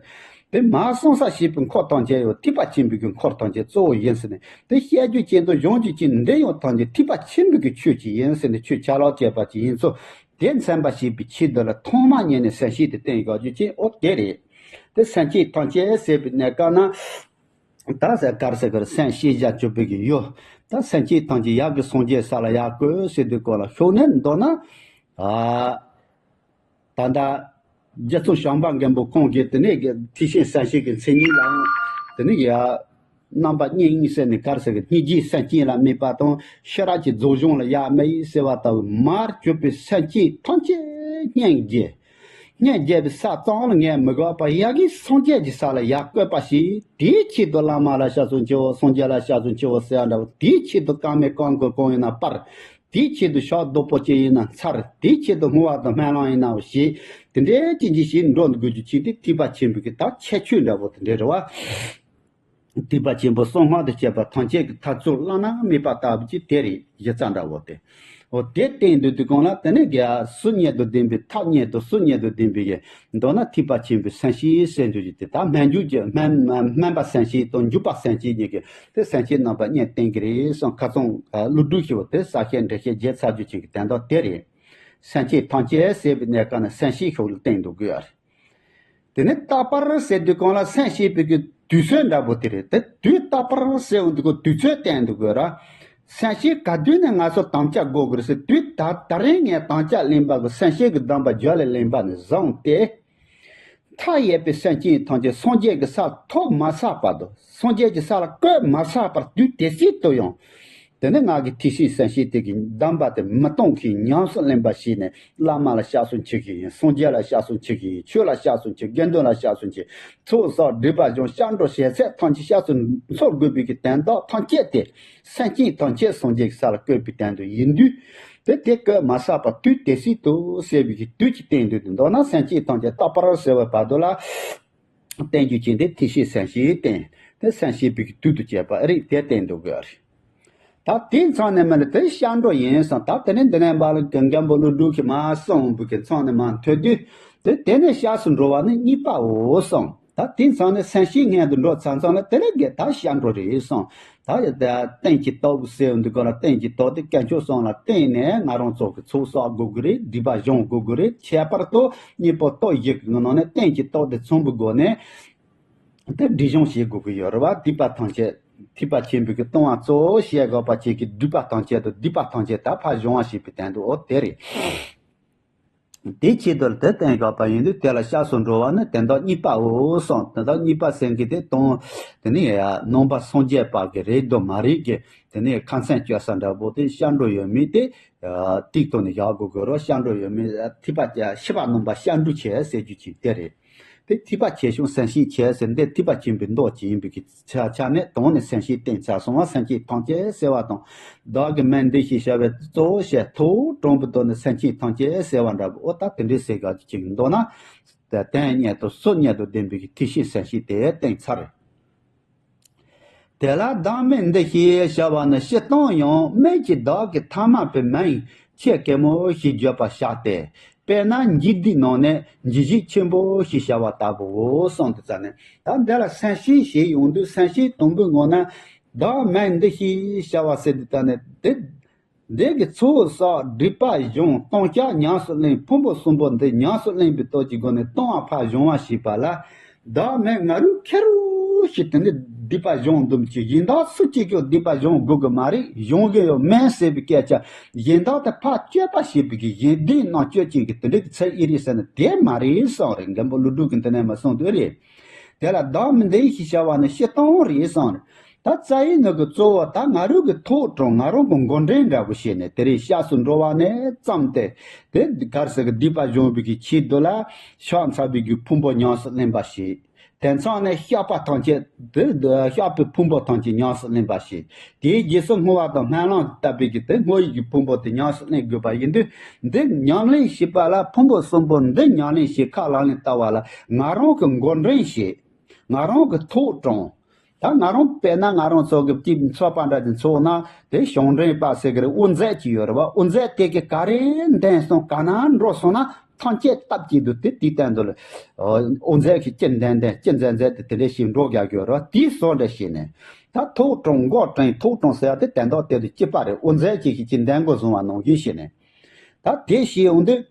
དེ་མར་གསང་ས་བྱེད་པའི་འཁོར་ཐམས་ཅད་ཡང་ཐེག་པ་ཆེན་པོའི་གི་འཁོར་ཐམས་ཅད་གཙོ་བོ་ཡིན་ཟེར་ནས་དེ་བཤད་རྒྱུ་ཅན་དང་སྦྱོང་རྒྱུ་ཅན་འདི་ཡང་ཐམས་ཅད་ཐེག་པ་ཆེན་པོའི་གི་ཆོས་ཅིག་ཡིན་ཟེར་ནས་ཆོས་ཆ་ལག་བཅས་པ་ཅིག་ཡིན་ཚུལ་དེ་མཚོན་པ་བྱེད་པའི་ཆེད་དུ་ལ་ཐོག་མ་ཉིད་ནས་སེམས་བསྐྱེད་དེ་བསྟན་དགོས་རྒྱུ་ཅན་འོ་དེ་རེད། དེ་སེམས་བསྐྱེད་ཐམས་ཅད་ཟེར་བའི་གནས་སྐབས་ན། ད་ཟེར་གར་ཟེར་གར་སེམས་བསྐྱེད་བྱ་སྤྱོད་པའི་གི་ཡུལ། ད་སེམས་བསྐྱེད་ཐམས་ཅད་ཡབ་ཀྱི་སངས་རྒྱས་ས་ལ་ཡར་བཀོད་ཟེར་དུས་སྐོར་ལ་ཤོག་ནས་མདོར་ན། ཨ། ད་ལྟ་རྗེ་བཙུན་བྱམས་པ་མགོན་པོ་ཁོང་གིས་དེ་ནས་གི་ཐེག་ཆེན་སེམས་བསྐྱེད་ཀྱི་མཚན་ཉིད་ལའང་དེ་ནས་ཡ། རྣམ་པ་གཉིས་ཟེར་ནས་གར་ཟེར་གི་སྙིང་རྗེའི་སེམས་བསྐྱེད་ལ་དམིགས་པ་དང་ཤེས་རབ་ཀྱི་རྫོགས་བྱང་ལ་ཡ་དམིགས་ཟེར་བ་ལྟ་བུ་མར་གྱུར་པའི་སེམས་བསྐྱེད་ཐམས་ཅད་སྙིང་རྗེ། སྙིང་རྗེ་བའི་ས་གཙང་ལ་ངས་མི་དགོས་པར་ཡ་གི་སངས་རྒྱས་ཀྱི་ས་ལ་ཡར་བཀོད་པ་ཞིག་དེའི་ཆེད་དུ་བླ་མ་ལ་སྐྱབས་སུ་མཆིའོ། སངས་རྒྱས་ལ་སྐྱབས་སུ་མཆིའོ་ཟེར་བ་འདྲ་བོ། དེའི་ཆེད་དུ་དཀར་མེ་དཀར་མགོ་གང་ཡིན་ན་སྤར། དེའི་ཆེད་དུ་ཕྱག་རྡོག་པོ་ཅི་ཡིན་ན་འཚལ། དེའི་ཆེད་དུ་བསྔོ་བ་དང་སྨོན་ལམ་ཡིན་ནའོ་ཞེས་དེ་འདྲའི་ཅན་གྱི་ཞིག་འགྲོ་འདུག་དགོས་རྒྱུ་ཅིག་དེ་ཐེག་པ་ཆེན་པོའི་གི་ད་ཁྱད་ཆོས་འདྲ་བོ་དེ་འདྲ་རེད་བ། ཐེག་པ་ཆེན་པོ་གསང་སྔགས་དང་བཅས་པ་ཐམས་ཅད་ཀྱི་ཐབས་ཚུལ་བླ་ན་མེད་པ་ལྟ་བུ་ཅིག་དེ་རེད། གཞི་རྩ་འདྲ་བོ་དེ། འོ་དེ་བསྟན་འདུག་དུས་གང་ལ་དེ་ནས་དགེ་བ་ཟུར་གཉིས་དང་ལྡན་པའི་ཐབས་གཉིས་དང་ཟུར་གཉིས་དང་ལྡན་པའི་གི་མདོར་ན་ཐེག་པ་ཆེན་པོའི་སེམས་བསྐྱེད་ཟེར་འདུག་ཅིག་དེ་ད་སྨོན་འཇུག་གི་སྨོན་སྨོན་པ་སེམས་བསྐྱེད་དང་འཇུག་པ་སེམས་བསྐྱེད་གཉིས་ཀྱི་དེ་སེམས་བསྐྱེད་རྣམ་པ་གཉིས་བསྟན་གྱི་རེད་བསམ། ཁ་ཚང་ཀླུ་སྒྲུབ་ཞེས་པ་དེ་གསལ་བཤད་འགྲེལ་བཤད་རྒྱས་ཚར་རྒྱུ་ཅན་གྱི་དོན་དག་དེ་རེད། སེམས་བསྐྱེད་ཐམས་ཅད་ཟེར་བའི་གནས་སྐབས་ན་སེམས་བསྐྱེད་ཤོག་ལ་བསྟན་འདུག་དགོས་ཡ་རེད། དེ་ནས་རྟག་པར་ཟེར་དུས་གང་ལ་སེམས་བསྐྱེད་པའི་གི་དུས་ཚོད་འདྲ་པོ་དེ་རེད། དེ་དུས་རྟག་པར་ཟེར་འོང་དུས་གོ་དུས་ཚོད་བསྟན་འདུག་དགོས་ར། སེམས་བསྐྱེད་ག་དུས་ནས་ང་ཚོ་དམ་བཅའ་དགོས་དགོས་རེད་ཟེར་དུས་ད་ད་རིང་ངས་དམ་བཅའ་ལེན་པ་གི་སེམས་བསྐྱེད་ཀྱི་གདམས་པ་རྒྱུད་ལ་ལེན་པ་ནས་བཟུང་སྟེ། མཐའ་ཡས་པའི་སེམས་ཅན་ཐམས་ཅད་སངས་རྒྱས་ཀྱི་སར་ཐོབ་མ་ཚར་བར་དུ། སངས་རྒྱས་ཀྱི་ས་ལ་བཀོད་མ་ཚར་བར་དུས་དེ་སྲིད་དུ་ཡང་། དེ་ནས་ང་གི་ཐེག་ཆེན་སེམས་བསྐྱེད་དེ་གི་གདམས་པ་དེ་མི་གཏོང་མཁན་ཉམས་སུ་ལེན་པ་བྱས་ནས་བླ་མ་ལ་སྐྱབས་སུ་མཆི་གི་ཡིན། སངས་རྒྱས་ལ་སྐྱབས་སུ་མཆི་གི་ཡིན། ཆོས་ལ་སྐྱབས་སུ་མཆི། དགེ་འདུན་ལ་སྐྱབས་སུ་མཆི། ཚོགས་བསགས་སྒྲིབ་པ་སྦྱོང་སྐྱབས་འགྲོ་བྱས་ཚད་ཐམས་ཅད་སྐྱབས་སུ་འཚོལ་དགོས་པའི་གི་དོན་དག་ཐམས་ཅད་དེ་སེམས་ཅན་ཐམས་ཅད་སངས་རྒྱས་ཀྱི་ས་ལ་བཀོད་པའི་དོན་དུ་ཡིན་དུས། དེ་དེ་བཀོད་མ་ཚར་བར་དུས་དེ་སྲིད་དུ་ཟེར་བའི་གི་དུས་ཀྱི་སྟེང་དུ་མདོར་ན་སེམས་ཅན་ཐམས་ཅད་རྟག་པར་ཟེར་བའི་བར་དུ་ལ། བསྟན་རྒྱུ་ཅན་དེ་ཐེག་ཆེན་སེམས་བསྐྱེད་བསྟན། དེ་སེམས་བསྐྱེད་པའི་གི་དུས་དུ་བྱས་པ་རེད། དེ་བསྟན་འདུག་གི་རེད། ད་དེ་མཚམས་ནས་མ་ནི་དེ་སྐྱབས་འགྲོ་ཡིན་བསམ། ད་དེ་ནས་འདི་ནས་འབའ་ལ་གི་མགོན་པོ་ཀླུ་སྒྲུབ་ཀྱིས་མ་གསུངས་པའི་གི་མཚམས་ནས་མ་ཐོས་དུས། དེ་དེ་ནས་སྐྱབས་སུ་འགྲོ་བ་ནི་གཉིས་པའོ་གསུངས། ད་དེ་མཚམས་ནས་སེམས་བསྐྱེད་སྔོན་དུ་འགྲོ་ཚར་མཚམས་ལ་དེ་ནས་དགེ་ད་སྐྱབས་འགྲོ་རེད་གསུངས། ད་ ད་ཡ་ད་རྟེན་གྱི་སྟོབས་ཟེར་འདི་ག་ལ་རྟེན་གྱི་སྟོབས་དེ་དཀོན་མཆོག་གསུམ་ལ་བརྟེན་ནས་ང་རང་ཚོ་གི་ཚོགས་བསགས་དགོས་ཀྱི་རེད། སྒྲིབ་པ་སྦྱོང་དགོས་ཀྱི་རེད། ཁྱད་པར་དུ་གཉིས་པོ་སྟོབས་བཞི་གི་ནང་ནས་རྟེན་གྱི་སྟོབས་དེ་མཚོན་པའི་སྒོ་ནས་དེ་སྒྲིབ་སྦྱོང་བྱེད་དགོས་ཀྱི་ཡོད་རེད་བ། སྡིག་པ་ཐམས་ཅད་ཐེག་པ་ཆེན་པོའི་གི་ལྟུང་བ་གཙོ་བོ་བཤད་དགོས་པ་བཅས་ཀྱི་སྒྲིབ་པ་ཐམས་ཅད་དང་སྡིག་པ་ཐམས་ཅད་ད་ཕར་སྦྱོང་བ་བྱེད་པའི་དོན་དུ་འོ་དེ་རེད། དེའི་ཆེད་དུ་དེ་བསྟན་དགོས་པ་ཡིན་དུས་དེ་ལ་སྐྱབས་སུ་འགྲོ་བ་ནི་དོན་དག་གཉིས་པའོ་གསུངས། དོན་དག་གཉིས་པ་ཟེར་མཁན་དེ་དང་དེ་ནི་ཡ་ནང་པ་སངས་རྒྱས་པ་གི་རེད་དོ་མ་རེད་གི། དེ་ནི་ཁ་མཚན་བཅད་ས་འདྲ་པོ་དེ་སྐྱབས་འགྲོ་ཡོད་མེད་དེ་ཨ་ཏིག་ཏོ་ནས་བཞག་དགོས་དགོས་རོགས། སྐྱབས་འགྲོ་ཡོད་མེད་ཐེག་པ་བཅུ་པ་རྣམ་པ་སྐྱབས་འགྲོ་བྱེད་ཟེར་རྒྱུ་ཅིག་དེ་རེད། དེ་ཐེག་པ་ཆེ་ཆུང་སེམས་བསྐྱེད་བྱས་ཟེར་འདི་ཐེག་པ་ཆེན་པོའི་མདོ་ཅིག་ཡིན་པའི་གི་ཆ་ཆ་ནས་དོན་ནི་སེམས་བསྐྱེད་བསྟན་ཚར་སོང་བ། སེམས་བསྐྱེད་ཐམས་ཅད་བསལ་བ་དང་། བདག་གི་མིང་འདི་ཞེས་བྱ་བའི་གཙོ་བོ་བཤད་ཐུགས་དྲང་པོ་དོན་ནི་སེམས་བསྐྱེད་ཐམས་ཅད་བསལ་བ་འདྲ་པོ། ཨོ་ད་དེ་འདྲའི་ཟེར་ག་ཅིག་མདོར་ན། དོན་གཉེར་དང་སྲོལ་གཉེར་དང་ལྡན་པའི་གི་ཐེག་ཆེན་སེམས་བསྐྱེད་དེ་བསྟན་ཚར་རེད། དེ་ལ་བདག་མིང་འདི་ཞེས་བྱ་བ་ནི་སྤྱིར་བཏང་ཡང་མིང་གི་བདག་གི་ཐ་མལ་པའི་མིང་ཆེ་གེ་མོ་ཞེས་བརྗོད་པར་བྱ་སྟེ། དཔེར་ན་འཇིག་རྟེན་ནང་ནས་འཇིགས་བྱེད་ཆེན་པོ་ཞེས་བྱ་བ་ལྟ་བུའོ་གསུངས་ཏེ་ཙ་ནས། ད་འདི་ལ་སེམས་བསྐྱེད་ཞེས་ཡོང་དུས་སེམས་བསྐྱེད་དང་པོའི་ངོ་ན་བདག་མིང་འདི་ཞེས་བྱ་བ་ཟེར་ཏེ་ཙ་ནས་དེ། འདི་གི་ཚོགས་བསགས་སྒྲིབ་པ་སྦྱོང་ལྟུང་བཤགས་ཉམས་སུ་ལེན། ཕུང་པོ་གསུམ་པོ་འདི་ཉམས་སུ་ལེན་པའི་སྟོབས་ཀྱི་སྒོ་ནས་ལྟུང་བ་ཕར་སྦྱོང་བ་བྱེད་པ་ལ། བདག་མེད་ང་རུ་ཁེར་རོ་ཞིག་དེ་ནི་སྡིག་པ་སྦྱོང་འདུམ་གྱི་གཞན་དག་སུ་གཅིག་ཀྱང་སྡིག་པ་སྦྱོང་དགོས་ཀྱི་མ་རེད། སྦྱོང་གི་ཡོད་མེད་ཟེར་བའི་སྐད་ཆ་གཞན་དག་དེ་ཕར་གཅོད་པ་བྱེད་པའི་གི་གཞན་སྡིག་རྣམས་གཅོད་ཅིང་གི་དེ་འདྲའི་གི་ཚད་ཨེ་རེད་ཟེར་ན་དེ་མ་རེད་གསུངས་རེད། མགོན་པོ་ཀླུ་སྒྲུབ་ཀྱིས་དེ་ནས་མ་གསུངས་དུས་རེད། དེ་ལ་བདག་མིང་འདི་ཞེས་བྱ་བ་ནི་སྤྱིར་བཏང་རེད་གསུངས་རེད། ད་རྩ་བའི་ནང་གི་གཙོ་བོ་ད་ང་རང་གི་ཐོག་དྲངས་ང་རང་གི་མགོ་འདྲེན་འདྲ་པོ་བྱས་ནས་དེ་རིང་སྐྱབས་སུ་འགྲོ་བ་ནས་བརྩམས་ཏེ། དེ་གར་ཟེར་གི་སྡིག་པ་སྦྱོང་བའི་གི་ཆེད་དུ་ལ་བཤགས་ཚར་བའི་གི་ཕུང་པོ་ཉམས་སུ་ལེན་པ་བྱེད། དེ་མཚམས་ནས་བཤགས་པ་ཐམས་ཅད་དེ་བཤགས་པའི་ཕུང་པོ་ཐམས་ཅད་ཉམས་སུ་ལེན་པ་བྱེད། དེའི་རྗེས་སུ་བསྔོ་བ་དང་སྨོན་ལམ་བཏབ་པའི་གི་དེ་བསྔོ་བའི་གི་ཕུང་པོ་དེ་ཉམས་སུ་ལེན་དགོས་པ་ཡིན་དུས། འདི་ཉམས་ལེན་བྱེད་པ་ལ་ཕུང་པོ་གསུམ་པོ་འདི་ཉམས་ལེན་བྱེད་ཁ་ལག་ལེན་བསྟར་བ་ལ་ང་རང་གི་མགོ་འདྲེན་བྱེད། ང་རང་གི་ཐོག་དྲངས། ད་ང་རང་དཔེར་ན་ང་རང་ཚོ་གི་དེ་ཚོགས་པ་འདྲ་ཅིག་ཚོགས་ན་དེ་གཞུང་འབྲེལ་པ་ཟེར་གི་རེད། དབུ་མཛད་ཅིག་ཡོད་རེད་བ། དབུ་མཛད་དེ་གི་ག་རེ་འདོན་སོང་ག་ན་འགྲོ་སོང་ན་ཐམས་ཅད་སྟབས་ཀྱིས་འདུག་དེ་དེའི་སྟེང་དུ་ལ་དབུ་མཛད་ཀྱི་ཅི་འདོན་འདོན་ཅི་མཛད་མཛད་དེ་དེ་འདྲ་ཞིག་འགྲོ་རྒྱག་གི་ཡོད་རེད་བ། དེའི་བཟོ་འདྲ་བྱས་ནས་ད་ཐོག་དྲངས་མགོ་དྲངས་ཐོག་དྲངས་ཟེར་ཡ་དེ་དོན་དག་དེ་དང་གཅིག་པ་རེད། དབུ་མཛད་ཅིག་གིས་ཅི་འདོན་དགོས་བཟུང་བ་ནང་བཞིན་བྱས་ནས་ད་དེ་བྱས་ཡོང་དུས།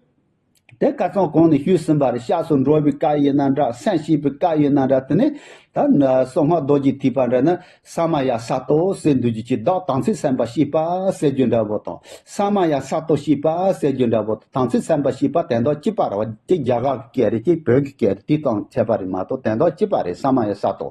དེ་ཁ་སང་གོང་ནས་ཞུས་ཟིན་པ་རེད། སྐྱབས་སུ་འགྲོ་བའི་སྐབས་ཡིན་ན་འདྲ། སེམས་བསྐྱེད་པའི་སྐབས་ཡིན་ན་འདྲ། དེ་ནས་ད་ན་གསང་སྔགས་རྡོ་རྗེ་ཐེག་པ་འདྲ་ན་ས་མ་ཡ་ས་ཏོ་ཟེར་འདུག་རྒྱུ་ཅིག་བདག་དམ་ཚིག་སེམས་དཔའ་བྱེད་པ་ཟེར་རྒྱུ་འདྲ་པོ་དང་། ས་མ་ཡ་ས་ཏོ་བྱེད་པ་ཟེར་རྒྱུ་འདྲ་པོ་དང་། དམ་ཚིག་སེམས་དཔའ་བྱེད་པ་དོན་དག་གཅིག་པ་རེད་བ། གཅིག་རྒྱ་གར་གྱི་སྐད་རེད། གཅིག་བོད་ཀྱི་སྐད་རེད། དེ་དང་ཁྱད་པར་རེད་མ་གཏོགས་དོན་དག་གཅིག་པ་རེད། ས་མ་ཡ་ས་ཏོ།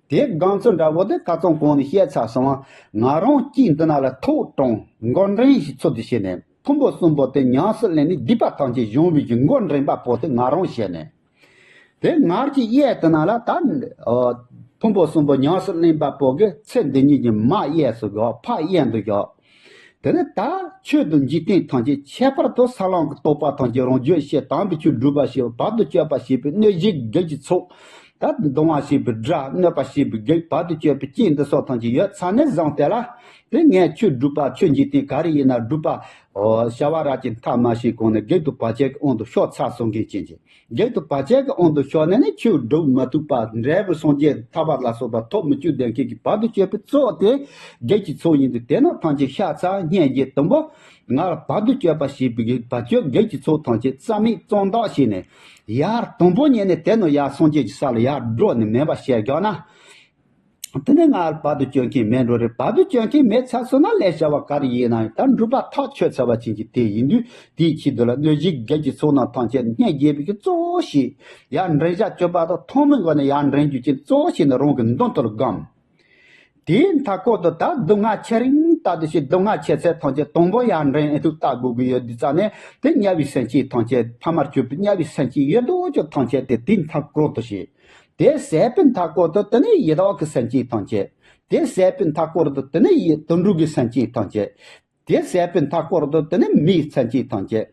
དེའི་སྒང་ཚོ་འདྲ་པོ་དེ་ཁ་སང་གོང་ནས་བཤད་ཚར་སོང་བ། ང་རང་གཅིག་འདི་ན་ལ་ཐོག་དྲངས་མགོ་འདྲེན་ཞིག་ཚུལ་དུ་བྱས་ནས། ཕུང་པོ་གསུམ་པོ་དེ་ཉམས་སུ་ལེན་ནས་སྡིག་པ་ཐམས་ཅད་སྦྱོང་བའི་གི་མགོ་འདྲེན་པ་པོ་དེ་ང་རང་བྱས་ནས། དེ་ངར་གྱི་གཡས་དེ་ན་ལ་ད་ཨ་ཕུང་པོ་གསུམ་པོ་ཉམས་སུ་ལེན་པ་པོ་གི་ཚེ་འདི་ཉིད་ཀྱི་མ་གཡས་སུ་བཞག་ཕ་གཡས་འདུག་བཞག་དེ་ནས་ད་ཆོས་དང་འཇིག་རྟེན་ཐམས་ཅད་ཁྱད་པར་དུ་ས་ལམ་གྱི་རྟོགས་པ་ཐམས་ཅད་རང་རྒྱུད་བཤད། དམ་པའི་ཆོས་སྒྲུབ་པ་བྱེད་པ། བར་དུ་གཅོད་པ་བྱེད་པའི་གནོད་བྱེད་བགེགས་ཀྱི་ཚོགས། ད་སྡང་བ་བྱེད་པའི་དགྲ། གནོད་པ་བྱེད་པའི་བགེགས། བར་དུ་གཅོད་པའི་སྐྱེས་འདི་སོགས་ཐམས་ཅད་ཡོད་ཚར་ནས་བཟུང་སྟེ་ལ། དེ་ངས་ཆོས་སྒྲུབ་པ་ཆོས་འཇིག་རྟེན་ག་རེ་ཡིན་ན་སྒྲུབ་པ། ཨོ་བྱ་བ་ར་གྱི་མཐའ་མ་ཤེས་གོང་ནས་བགེགས་དང་བར་ཆད་ཀྱི་དབང་དུ་ཤོར་ཚར་སོང་མཁན་ཅན་གྱི། བགེགས་དང་བར་ཆད་ཀྱི་དབང་དུ་ཤོར་ནས་ནི་ཆོས་སྒྲུབ་མ་ཐུབ་པ། འབྲས་བུ་སངས་རྒྱས་ཐར་པ་ལ་སོགས་པ་ཐོབ་མི་བཅུག་བསྡད་མཁན་གྱི་བར་དུ་གཅོད་པའི་གཙོ་བོ་དེ་བགེགས་ཀྱི་ཚོགས་ཡིན་དུས། དེ་རྣམས་ཐམས་ཅད་བཤགས་ཚར་སྙན་བརྒྱད་དང་པོ། ང་ལ་བར་དུ་གཅོད་པ་བྱེད་པའི་གི་བར་གཅོད་བགེགས་ཀྱི་ཚོགས་ཐམས་ཅད་རྩ་མེད་གཙང་དག་བྱས་ནས། ཡར་དང་པོ་ཉིད་ནས་དེ་ནས་ཡར་སངས་རྒྱས་ཀྱི་ས་ལ་ཡར་འགྲོ་ནས་མེད་པ་བྱས་རྒྱག་ན། དེ་ནས་ང་ལ་བར་དུ་གཅོད་མཁན་མེད་འགྲོ་རེད། བར་དུ་གཅོད་མཁན་མེད་ཚར་སོང་ན་ལས་བྱ་བ་ག་རེ་ཡིན་ན་ཡང་ད་འགྲུབ་པ་ཐག་ཆོད་ཚར་བ་ཅན་གྱི་དེ་ཡིན་དུས། དེའི་ཆེད་དུ་ལ་གནོད་བྱེད་བགེགས་ཀྱི་ཚོགས་རྣམས་ཐམས་ཅད་སྙན་བརྒྱད་པའི་གི་གཙོ་བོ་ཞིག་ཡར་འདྲེན་བྱ་སྤྱོད་པ་དང་ཐོག་མའི་སྒོ་ནས་ཡར་འདྲེན་རྒྱུ་ཅན་གཙོ་བོ་ཞིག་ནི་རང་གི་མདུན་དུ་ལ་བསྒོམ། དེའི་མཐའ་སྐོར་དུ་ད་སྡུག་བསྔལ་ཆེ་རིང་ལྟ་དུ་ཞིག་སྡུག་བསྔལ་ཆེ་ཚད་ཐམས་ཅད་དང་པོ་ཡར་འདྲེན་ཨེ་ཐུབ་ལྟ་དགོས་ཀྱི་ཡོད་དུས་ཙ་ནས། དེ་དམྱལ་བའི་སེམས་ཅན་ཐམས་ཅད་ཕ་མར་གྱུར་པའི་དམྱལ་བའི་སེམས་ཅན་ཡོད་དོ་ཅོག་ཐམས་ཅད་དེ་དེའི་མཐའ་སྐོར་དུ་ཞིག་དེ་ཟད་པའི་མཐའ་སྐོར་དུ་དེ་ནས་ཡི་དྭགས་ཀྱི་སེམས་ཅན་ཐམས་ཅད། དེ་ཟད་པའི་མཐའ་སྐོར་དུ་དེ་ནས་ཡི་དུད་འགྲོ་གི་སེམས་ཅན་ཐམས་ཅད། དེ་ཟད་པའི་མཐའ་སྐོར་དུ་དེ་ནི་མིའི་སེམས་ཅན་ཐམས་ཅད།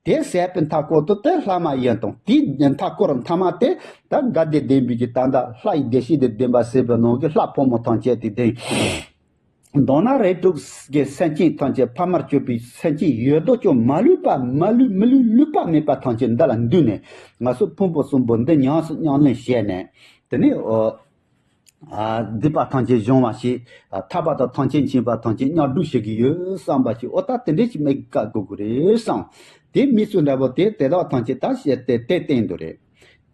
དེ་ཟད་པའི་མཐའ་སྐོར་དུ་དེ་ལྷ་མ་ཡིན་དང་། དེའི་མཐའ་སྐོར་མཐའ་མ་དེ་ད་དགའ་བདེ་ལྡན་པའི་གི་ད་ལྟ་ལྷ་ཡི་བདེ་གཤེགས་དང་ལྡན་པ་ཟེར་བའི་ནང་གི་ལྷ་ཕོ་མོ་ཐམས་ཅད་དེ་ལྡན། མདོར་ན་རིགས་དྲུག་གི་སེམས་ཅན་ཐམས་ཅད་ཕ་མར་གྱུར་པའི་སེམས་ཅན་ཡོད་དོ་ཅོག་མ་ལུས་པ་མ་ལུས་མི་ལུས་ལུས་པ་མེད་པ་ཐམས་ཅད་འདི་ལ་འདུས་ནས། ང་ཚོ་ཕུང་པོ་གསུམ་པོ་འདི་ཉམས་སུ་ཉམས་ལེན་བྱས་ནས། དེ་ནས་ཨོ། ཨ། སྡིག་པ་ཐམས་ཅད་སྦྱོང་བ་ཞིག་ཨ། ཐར་པ་དང་ཐམས་ཅད་མཁྱེན་པ་ཐམས་ཅད་མཉམ་སྒྲུབ་བྱེད་ཀྱི་ཡོད་བསམ་པ་ཞིག་འོ་ད་དེ་འདྲ་ཞིག་མེད་ཀ་དགོས་ཀྱི་རེད་བསམ། དེ་མི་སུ་འདྲ་པོ་དེ་དེ་དག་ཐམས་ཅད་ད་བཤད་དེ་དེ་བསྟན་དུ་རེད།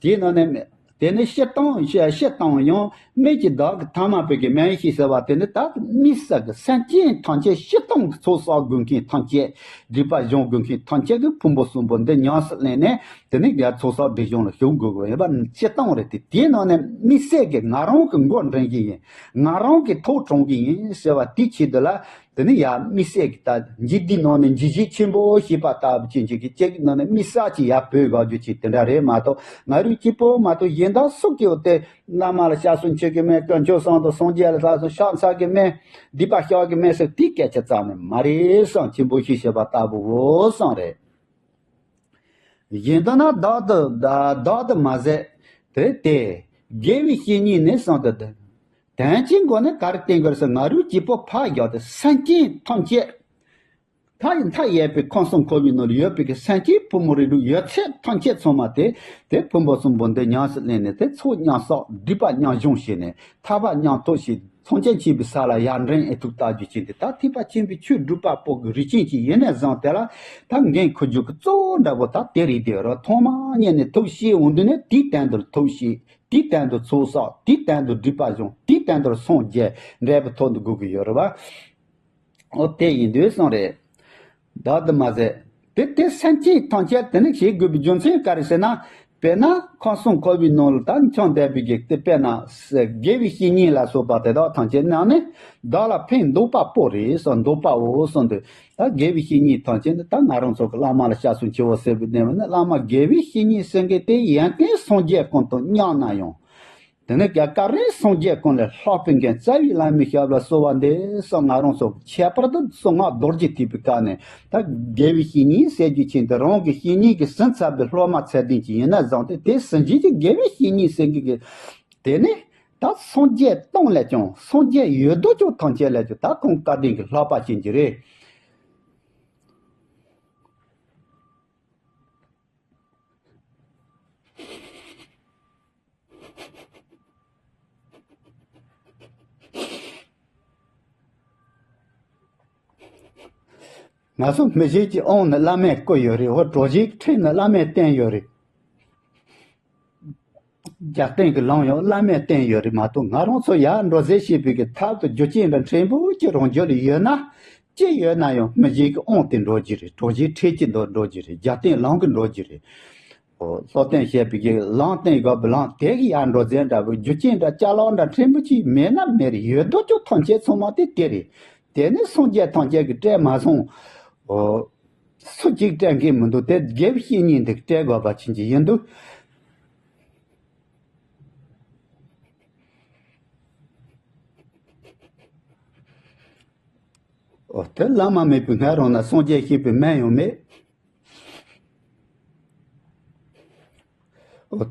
དེའི་ནང་ནས་དེ་ནི་སྤྱིར་བཏང་སྤྱིར་བཏང་ཡང་མི་གྱི་བདག་གི་ཐ་མལ་པའི་གི་མན་ཞེས་ཟེར་བ་དེ་ནི་ད་དམིགས་བསལ་གྱི་སེམས་ཅན་ཐམས་ཅད་སྤྱིར་བཏང་གི་ཚོགས་བསགས་དགོས་མཁན་ཐམས་ཅད་སྒྲིབ་པ་སྦྱོང་དགོས་མཁན་ཐམས་ཅད་ཀྱི་ཕུང་པོ་གསུམ་པོ་འདི་ཉམས་སུ་ལེན་ནས། དེ་ནི་ཡར་ཚོགས་བསགས་སྒྲིབ་སྦྱོང་ལ་ཞུགས་དགོས་ཀྱི་ཡོད་པ་སྤྱིར་བཏང་རེད་དེ། དེའི་ནང་ནས་དམིགས་བསལ་གྱི་ང་རང་གི་མགོ་འདྲེན་གྱི་ཡིན། ང་རང་གི་ཐོག་དྲངས་ཀྱི་ཡིན་ཟེར་བ་དེའི་ཆེད་དུ་ལ། དེ་ནི་ཡར་དམིགས་བསལ་གྱི་ད་འཇིག་རྟེན་ནང་ནས་འཇིགས་བྱེད་ཆེན་པོ་ཞེས་པ་ལྟ་བུ་ཅན་ཅིག་གི་ཅིག་ནང་ནས་དམིགས་བསལ་གྱི་ཡར་བོད་དགའ་རྒྱུ་ཅིག་དེ་འདྲ་རེད་མ་གཏོགས། ང་རུ་གཅིག་པོ་མ་གཏོགས་གཞན་དག་སུ་གིས་དེ་བླ་མ་ལ་སྐྱབས་སུ་མཆི་གི་མེད། དཀོན་མཆོག་གསུམ་དང་སངས་རྒྱས་ལ་ད་ཕྱག་འཚལ་གི་མེད། སྡིག་པ་བཤགས་གི་མེད་ཟེར་དེའི་སྐད་ཆ་ཙམ་ནས་མ་རེད་བསམ། ཆེན་པོ་ཞེས་བྱ་བ་ལྟ་བུ་བོ་བསམ་རེད། གཞན་དག་ན་བདག་ཏུ་བདག་ཏུ་མ་ཟད་དེ་སྟེ། དགེ་བའི་བཤེས་གཉེན་ནི་གསུངས་ཏེ། དོན་གྱི་མགོ་ནི་ག་རེ་བསྟན་དགོས་ཟེར། ང་རུ་གཅིག་པོ་ཕར་བཞག་སྟེ་སེམས་ཅན་ཐམས་ཅད་མཐའ་ཡི་མཐའ་ཡས་པའི་ཁམས་གསུམ་འཁོར་བའི་ནང་ལ་ཡོད་པའི་གི་སེམས་ཅན་ཕོ་མོ་རིགས་དྲུག་ཡོད་ཚད་ཐམས་ཅད་ཚང་མ་དེ་དེ་ཕུང་པོ་གསུམ་པོ་འདི་ཉམས་སུ་ལེན་ནས་དེ་ཚོགས་མཉམ་བསགས་སྒྲིབ་པ་མཉམ་སྦྱོང་བྱས་ནས་ཐར་པ་མཉམ་ཐོབ་བྱས། མཚོན་བྱེད་ཆེན་པོའི་ས་ལ་ཡར་འདྲེན་ཨེ་ཐུབ་ལྟ་རྒྱུ་ཅན་དེ་ད་ཐེག་པ་ཆེན་པོའི་ཆོས་སྒྲུབ་པ་པོ་གི་རིགས་ཅན་ཅིག་ཡིན་ནས་བཟུང་དེ་ལ་ད་འགན་འཁུར་རྒྱུ་གི་གཙོ་བོ་འདྲ་པོ་ད་དེ་རེད་དེ་རོ། ཐོག་མ་ཉིད་ནས་ཐུགས་བཞེས་འོང་དུས་ནས་དེའི་སྟེང་དུ་ཐུགས་བཞེས། དེའི་སྟེང་དུ་ཚོགས་བསགས། དེའི་སྟེང་དུ་སྒྲིབ་པ་སྦྱོང་། དེའི་སྟེང་དུ་སངས་རྒྱས་འབྲས་བུ་ཐོབ་ཏུ་དགོས་ཀྱི་ཡོད་རེད་བ། འོ་དེ་ཡིན་དུས་སོང་རེད། བདག་ཏུ་མ་ཟད། དེ་དེ་སེམས་ཅན་ཐམས་ཅད་དེ་ནི་ཞིག་དགོས་པའི་རྒྱུ་མཚན་ག་རེ་ཟེར་ན། དཔེར་ན་ཁམས་གསུམ་འཁོར་བའི་ནང་ལ་ད་འཁྱམས་བསྡད་པའི་གི་དེ་དཔེར་ན་དགེ་བའི་བཤེས་གཉེན་ལ་སོགས་པ་དེ་དག་ཐམས་ཅད་ནང་ནས་བདག་ལ་ཕན་འདོགས་པ་པོ་རེད་སོ། འདོགས་པའོ་སོ་འདོད། ད་དགེ་བའི་བཤེས་གཉེན་ཐམས་ཅད་ནི་ད་ང་རང་ཚོ་གི་བླ་མ་ལ་སྐྱབས་སུ་མཆིའོ་ཟེར་བའི་གནས་བབ་ནི་བླ་མ་དགེ་བའི་བཤེས་གཉེན་ཟེར་མཁན་དེ་ཡོན་ཏན་སངས་རྒྱས་ཀུན་དང་མཉམ་ན་ཡང་། དེ་ནས་ཀྱང་སྐབས་རེ་སངས་རྒྱས་ཀུན་ལས་ལྷག་པའི་མགོན་རྩ་བའི་བླ་མའི་ཞབས་ལ་གསོལ་བ་འདེབས་སོགས་ང་རང་ཚོ་ཁྱད་པར་དུ་གསང་སྔགས་རྡོ་རྗེ་ཐེག་པའི་སྐབས་ནས་ད་དགེ་བའི་བཤེས་གཉེན་ཟེར་རྒྱུ་ཅན་དེ་རང་གི་བཤེས་གཉེན་གྱིས་ཟིན་ཚར་བའི་སློབ་མ་ཚད་ལྡན་ཅིག་ཡིན་ན་བཟང་སྟེ། དེ་ཟིན་བྱེད་ཀྱི་དགེ་བའི་བཤེས་གཉེན་ཟེར་མཁན་གྱི་དེ་ནི་ད་སངས་རྒྱས་སྟོང་ལས་ཀྱང་སངས་རྒྱས་ཡོད་དོ་ཅོག་ཐམས་ཅད་ལས་ཀྱང་ད་ཁོང་བཀའ་དྲིན་གྱི་ལྷག་པ་ཅན་གྱི་རེད། ང་ཚོ་མི་ཞིག་གི་དབང་ནི་བླ་མས་བསྐུར་ཡོད་རེད། འོ་གྲོགས་ཞིག་ཁྲིད་ནི་བླ་མས་བསྟན་ཡོད་རེད། རྒྱབ་རྟེན་གྱི་ལམ་ཡང་བླ་མས་བསྟན་ཡོད་རེད་མ་གཏོགས། ང་རང་ཚོ་ཡར་འགྲོ་ཟེར་བྱེད་པའི་གི་ཐབས་དང་རྒྱུ་རྐྱེན་འདྲ་ཕྲན་བུ་གཅིག་རང་རྒྱུད་ལ་ཡོད་ན། ཅི་ཡོད་ན་ཡང་མི་ཞིག་གི་དབང་དེ་འགྲོ་རྒྱུ་རེད། གྲོགས་ཞིག་ཁྲིད་ཀྱི་འདུག་འགྲོ་རྒྱུ་རེད། རྒྱབ་རྟེན་ལམ་གྱི་འགྲོ་རྒྱུ་རེད། ཨོ། སློབ་སྟོན་བྱས་པའི་གི་ལམ་བསྟན་དགོས་པའི་ལམ་དེ་གི་ཡར་འགྲོ་ཟེར་འདྲ་བོ་རྒྱུ་རྐྱེན་འདྲ་ཅ་ལག་འདྲ་ཕྲན་བུ་གཅིག་མེད་ན་མེད་རེད། ཡོད་དོ་ཅོག་ཐམས་ཅད་ཚང་མ་དེ་དེ་རེད། དེ་ནི་སངས་རྒྱས་ཐམས་ཅད་ཀྱིས་སྤྲད་མ་སོང་། ཨོ། སུ་གཅིག་སྤྲད་མཁན་མི་འདུག་དེ་དགེ་བའི་བཤེས་གཉེན་དེ་སྤྲད་དགོས་པ་ཅན་གྱི་ཡིན་འདུག་ཨོ། དེ་བླ་མ་མེད་པའི་ང་རང་ན་སངས་རྒྱས་ཤེས་པའི་སྨན་ཡང་མེད།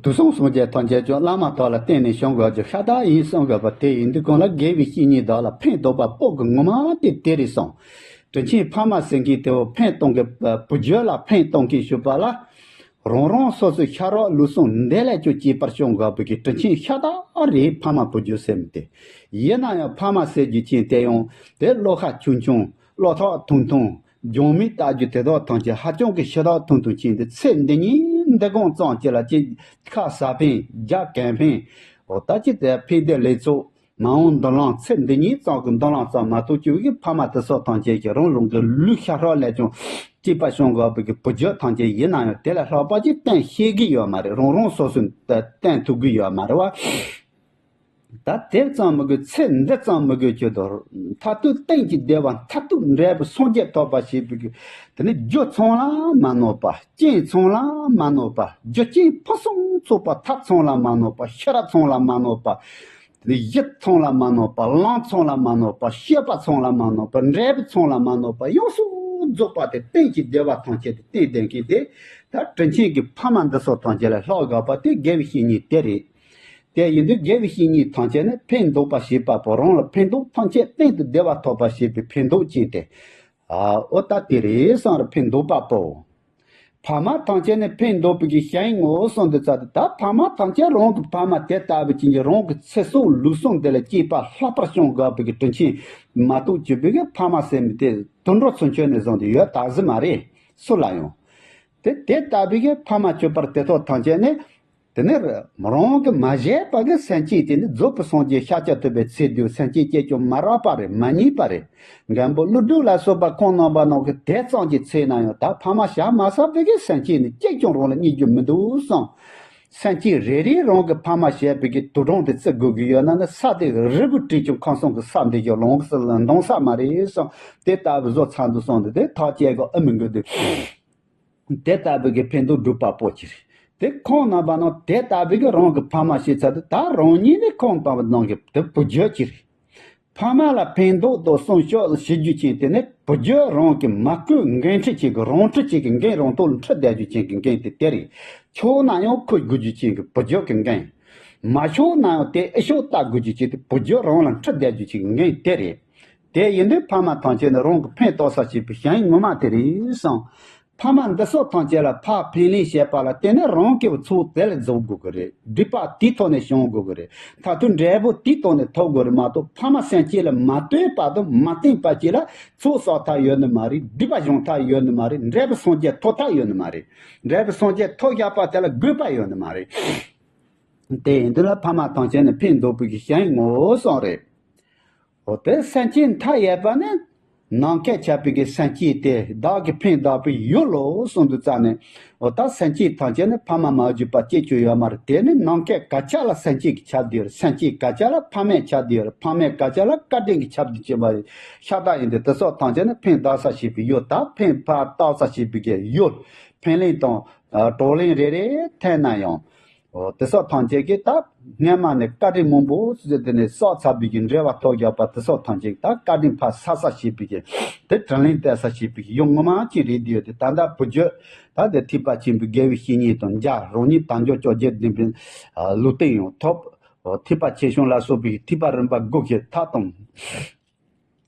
དུས་གསུམ་སངས་རྒྱས་ཐམས་ཅད་ཀྱང་བླ་མ་དག་ལ་བརྟེན་ནས་བྱུང་དགོས་རྒྱུ་ཤ་སྟག་ཡིན་བསམ་དགོས་པ་དེ་ཡིན་དུས། གང་ལ་དགེ་བའི་བཤེས་གཉེན་དག་ལ་ཕན་འདོགས་པ་པོ་གི་ངོ་མ་དེ་དེ་རེད་བསམ། དྲིན་ཆེན་ཕ་མ་ཟེར་མཁན་དེའོ་ཕན་གཏོང་གི་བུ་རྒྱུད་ལ་ཕན་གཏོང་མཁན་ཞུས་པ་ལ། རང་རང་སོ་སོའི་ཤ་རོགས་ལུས་ཟུངས་འདི་ལས་ཀྱང་གཅེས་པར་བྱུང་དགོས་པའི་གི་དྲིན་ཆེན་ཤ་སྟག་རེད། ཕ་མ་བུ་རྒྱུད་ཟེར་མི་དེ། ཡིན་ན་ཡང་ཕ་མ་ཟེར་རྒྱུ་ཅན་དེ་ཡང་དེ་བློ་ཁ་ཆུང་ཆུང་བློ་ཐག་ཐུང་ཐུང་། སྦྱང་མི་ལྟ་རྒྱུ་དེ་དག་ཐམས་ཅད་ཧ་ཅང་གི་ཤ་སྟག་ཐུང་ཐུང་ཕྱིན་ཏེ། ཚེ་འདི་ཉིད་འདི་གང་ཙམ་ཅིག་ལ་ཅིག་ཁ་ཟ་ཕན་རྒྱག་གན་ཕན། འོ་ད་ཅི་དེ་ཕན་བདེ་ལེགས་ཚོགས་མ་འོངས་མདུན་ལམ། ཚེ་འདི་ཉིད་ཙམ་གྱི་མདུན་ལམ་ཙམ་མ་གཏོགས། ཅིག་གི་ཕ་མ་དེ་ཚོ་ཐམས་ཅད་ཀྱིས་རང་རང་གི་ལུས་ཤ་ཧྲག་ལས་ཀྱང་གཅེས་པར་བྱུང་དགོས་པའི་གི་བུ་རྒྱུད་ཐམས་ཅད་ཡིན་ན་ཡང་དེ་ལས་ལྷག་པ་ཅིག་བསྟེན་ཤེས་ཀྱི་ཡོད་མ་རེད། རང་རང་སོ་སོས་བསྟེན་ཐུབ་ཀྱི་ཡོད་མ་རེད་བ། ད་དེ་ཙམ་མི་དགོས། ཚེ་འདི་ཙམ་མི་དགོས། ཁྱོད་དོ་མཐར་ཐུག་གཏན་གྱི་བདེ་བ་མཐར་ཐུག་འབྲས་བུ་སངས་རྒྱས་ཐོབ་པ་ཞེས་པའི་གི་དེ་ནི་རྒྱུ་ཚང་ལ་མ་གནོད་པ། རྐྱེན་ཚང་ལ་མ་གནོད་པ། རྒྱུ་རྐྱེན་ཕུན་སུམ་ཚོགས་པ་ཐབས་ཚང་ལ་མ་གནོད་པ། ཤེས་རབ་ཚང་ལ་མ་གནོད་པ། དེ་ནི་ཡིད་ཚང་ལ་མ་གནོད་པ། ལམ་ཚང་ལ་མ་གནོད་པ། སྤྱོད་པ་ཚང་ལ་མ་གནོད་པ། འབྲས་བུ་ཚང་ལ་མ་གནོད་པ། ཡོངས་སུ་རྫོགས་པ་དེ་གཏན་གྱི་བདེ་བ་ཐམས་ཅད་དེ་བསྟན་བསྡད་མཁན་དེ་ད་དྲིན་ཆེན་གྱི་ཕ་མ་འདི་ཚོ་ཐམས་ཅད་ལས་ལྷག་དགོས་པ་དེ་དགེ་བའི་བཤེས་གཉེན་དེ་རེད། དེ་ཡིན་དུས་དགེ་བའི་བཤེས་གཉེན་ཐམས་ཅད་ནི་ཕན་འདོགས་པ་ཞེས་པ་པོ་རང་ལ་ཕན་འདོགས་ཐམས་ཅད་གཏན་དུ་བདེ་བ་ཐོབ་པ་ཞེས་པའི་ཕན་འདོགས་ཅན་ཏེ། ཨ། འོ་ད་དེ་རེད་བསམ་ར་ཕན་འདོགས་པ་པོ། ཕ་མ་ཐམས་ཅད་ནི་ཕན་འདོགས་པའི་གི་ཞིང་ངོ་གསུངས་འདི་ཙ་དེ། ད་ཕ་མ་ཐམས་ཅད་རང་གི་ཕ་མ་དེ་ལྟ་བུ་ཅན་གྱི་རང་གི་ཚེ་སྲོག་ལུས་ཟུངས་དེ་ལ་གཅེས་པ་ལྷག་པར་སྐྱོང་དགོས་པའི་གི་དྲིན་ཆེན་མ་གཏོགས་གཅིག་པའི་གི་ཕ་མ་ཟེར་མི་དེ་དུད་འགྲོ་ཚུན་ཆད་ནས་བཟུང་སྟེ་ཡོད་ད་གཟི་མ་རེད། སུ་ལ་ཡང་། དེ་དེ་ལྟ་བུའི་གི་ཕ་མ་གྱུར་པར་དེ་ཚོ་ཐམས་ཅད་ནི། དེ་ནས་རང་གི་མ་བྱས་པ་གི་སེམས་ཅན་དེ་ནི་རྫོགས་པའི་སངས་རྒྱས་ཤཱཀྱ་ཐུབ་པའི་ཚེ་དུས་སེམས་ཅན་སྐྱེ་སྐྱོང་མ་རག་པ་རེད། མ་རྙེད་པ་རེད། མགོན་པོ་ཀླུ་སྒྲུབ་ལ་སོགས་པ་ཁོང་རྣམ་པ་རྣམས་ཀྱིས་དེ་ཙམ་གྱི་ཚེ་ན་ཡང་ད་ཕ་མ་བྱ་མ་ཟ་བའི་གི་སེམས་ཅན་ནི་གཅིག་ཀྱང་རང་ལ་རྙེད་རྒྱུ་མི་འདུག་བསམ། སེམས་ཅན་རེ་རེས་རང་གི་ཕ་མ་བྱས་པའི་གི་དུད་འགྲོ་དེ་བརྩི་དགོས་ཀྱི་ཡོད་ན་ནི་ས་དེ་རིལ་བུར་བྲིས་ཀྱང་ཁམས་གསུམ་གྱི་ས་འདི་ཡང་ལོངས་སུ་འདོང་ས་མ་རེད་བསམ། དེ་ལྟ་བུ་བཟོ་ཚར་འདུག་བསམ་སྟེ་དེ་ཐག་བཅད་གི་ཨ་མི་དགོས་དུས། དེ་ལྟ་བུའི་གི་ཕན་འདོགས་སྒྲུབ་པ་པོ་ཅིག་རེད། དེ་ཁོང་རྣམ་པ་རྣམས་དེ་ལྟ་བུའི་གི་རང་གི་ཕ་མ་ཞེས་ཚར་དུས་ད་རང་ཉིད་ནི་ཁོང་ལྟ་བུ་རྣམས་ཀྱི་དེ་བུ་རྒྱུད་ཅིག་རེད། ཕ་མ་ལ་ཕན་འདོགས་དང་སྲུང་སྐྱོབ་བྱེད་རྒྱུ་ཅན་དེ་ནི་བུ་རྒྱུད་རང་གི་མ་བསྐོས་འགན་འཁྲི་ཅིག་གི་རང་འཁྲི་ཅིག་གི་འགན་རང་ཐོག་ལ་འཁྲི་བསྡད་རྒྱུ་ཅན་གྱི་འགན་དེ་དེ་རེད། ཆོག་ན་ཡང་འཁུར་དགོས་རྒྱུ་ཅན་གྱི་བུ་རྒྱུད་ཀྱི་འགན། མ་ཆོག་ན་ཡང་དེ་ཨེ་ཤོག་ལྟ་དགོས་རྒྱུ་ཅན་དེ་བུ་རྒྱུད་རང་ལ་འཁྲི་བསྡད་རྒྱུ་ཅན་གྱི་འགན་དེ་རེད། དེ་ཡིན་དུས་ཕ་མ་ཐམས་ཅད་ནི་རང་གི་ཕན་ཐོགས་ས་བྱེད་པའི་ཞིང་ངོ་མ་དེ་རེད་བསམ། ཕ་མ་འདི་ཚོ་ཐམས་ཅད་ལ་ཕར་ཕན་ལས་བྱེད་པ་ལ་བརྟེན་ནས་རང་གི་ཚོགས་དེ་ལ་རྫོགས་དགོས་ཀྱི་རེད། སྒྲིབ་པ་དེའི་ཐོག་ནས་བྱུང་དགོས་ཀྱི་རེད། མཐར་ཐུག་འབྲས་བུ་དེའི་ཐོག་ནས་ཐོབ་དགོས་རེད་མ་གཏོགས་ཕ་མ་སེམས་ཅན་ལ་མ་ལྟོས་པ་དང་མ་བརྟེན་པ་ཅིག་ལ་ཚོགས་བསགས་ཐབས་ཡོད་ནི་མ་རེད། སྒྲིབ་པ་སྦྱོང་ཐབས་ཡོད་ནི་མ་རེད། འབྲས་བུ་སངས་རྒྱས་ཐོབ་ཐབས་ཡོད་ནི་མ་རེད། འབྲས་བུ་སངས་རྒྱས་ཐོབ་བཞག་པ་དེ་ལ་དགོས་པ་ཡོད་ནི་མ་རེད། དེ་ཡིན་དུས་ལ་ཕ་མ་ཐམས་ཅད་ནི་ཕན་འདོགས་པའི་གི་ཞིང་ངོ་བསམ་རེད། འོ་དེ་སེམས་ཅན་མཐའ་ཡས་པ་ནི་ནམ་མཁའ་ཁྱབ་པའི་གི་སེམས་ཅན་དེ་བདག་གིས་ཕན་གདགས་པའི་ཡུལ་ལོ་གསུངས་དུས་ཙ་ནས། འོ་ད་སེམས་ཅན་ཐམས་ཅད་ནི་ཕ་མ་མ་གྱུར་པ་སྐྱེ་རྒྱུ་ཡོད་མ་རེད། དེ་ནི་ནམ་མཁའ་ག་ཆ་ལ་སེམས་ཅན་གྱིས་ཁྱབ་བསྡད་ཡོད་རེད། སེམས་ཅན་ག་ཆ་ལ་ཕ་མས་ཁྱབ་བསྡད་ཡོད་རེད། ཕ་མས་ག་ཆ་ལ་བཀའ་དྲིན་གྱིས་ཁྱབ་བསྡད་ཀྱི་ཡོད་པ་རེད། ཤ་སྟག་ཡིན་དུས་དེ་ཚོ་ཐམས་ཅད་ནི་ཕན་གདགས་ས་བྱེད་པའི་ཡུལ། ད་ཕན་ཕ་བཏགས་ས་བྱེད་པའི་གི་ཡུལ། ཕན་ལན་དང་། གྲོགས་ལན་རེ་རེ་འཐེན་ན་ཡང་། འོ་དེ་ཚོ་ཐམས་ཅད་ཀྱིས་ད་སྔན་མ་ནས་བཀའ་དྲིན་མང་པོ་ཟེར་དེ་ནས་བསགས་ཚར་བའི་གི་འབྲེལ་བ་ཐོགས་བཞག་པ་དེ་ཚོ་ཐམས་ཅད་ད་བཀའ་དྲིན་ཕར་བསགས་ས་བྱེད་པའི་གི་དེ་དྲིན་ལན་གཏད་ས་བྱེད་པའི་གི་ཡུལ་ངོ་མ་ཅིག་རེད་དེ་ཡོད་དེ། ད་ལྟ་བུ་རྒྱུད་ད་དེ་ཐེག་པ་ཆེན་པོའི་དགེ་བའི་བཤེས་གཉེན་དང་མཇལ། རང་ཉིད་དལ་འབྱོར་བཅོ་བརྒྱད་ལྡན་པའི་ལུས་རྟེན་ཡང་ཐོབ། འོ་ཐེག་པ་ཆེ་ཆུང་ལ་སོགས་པའི་ཐེག་པ་རིམ་པ་དགུ་གི་མཐའ་དང་།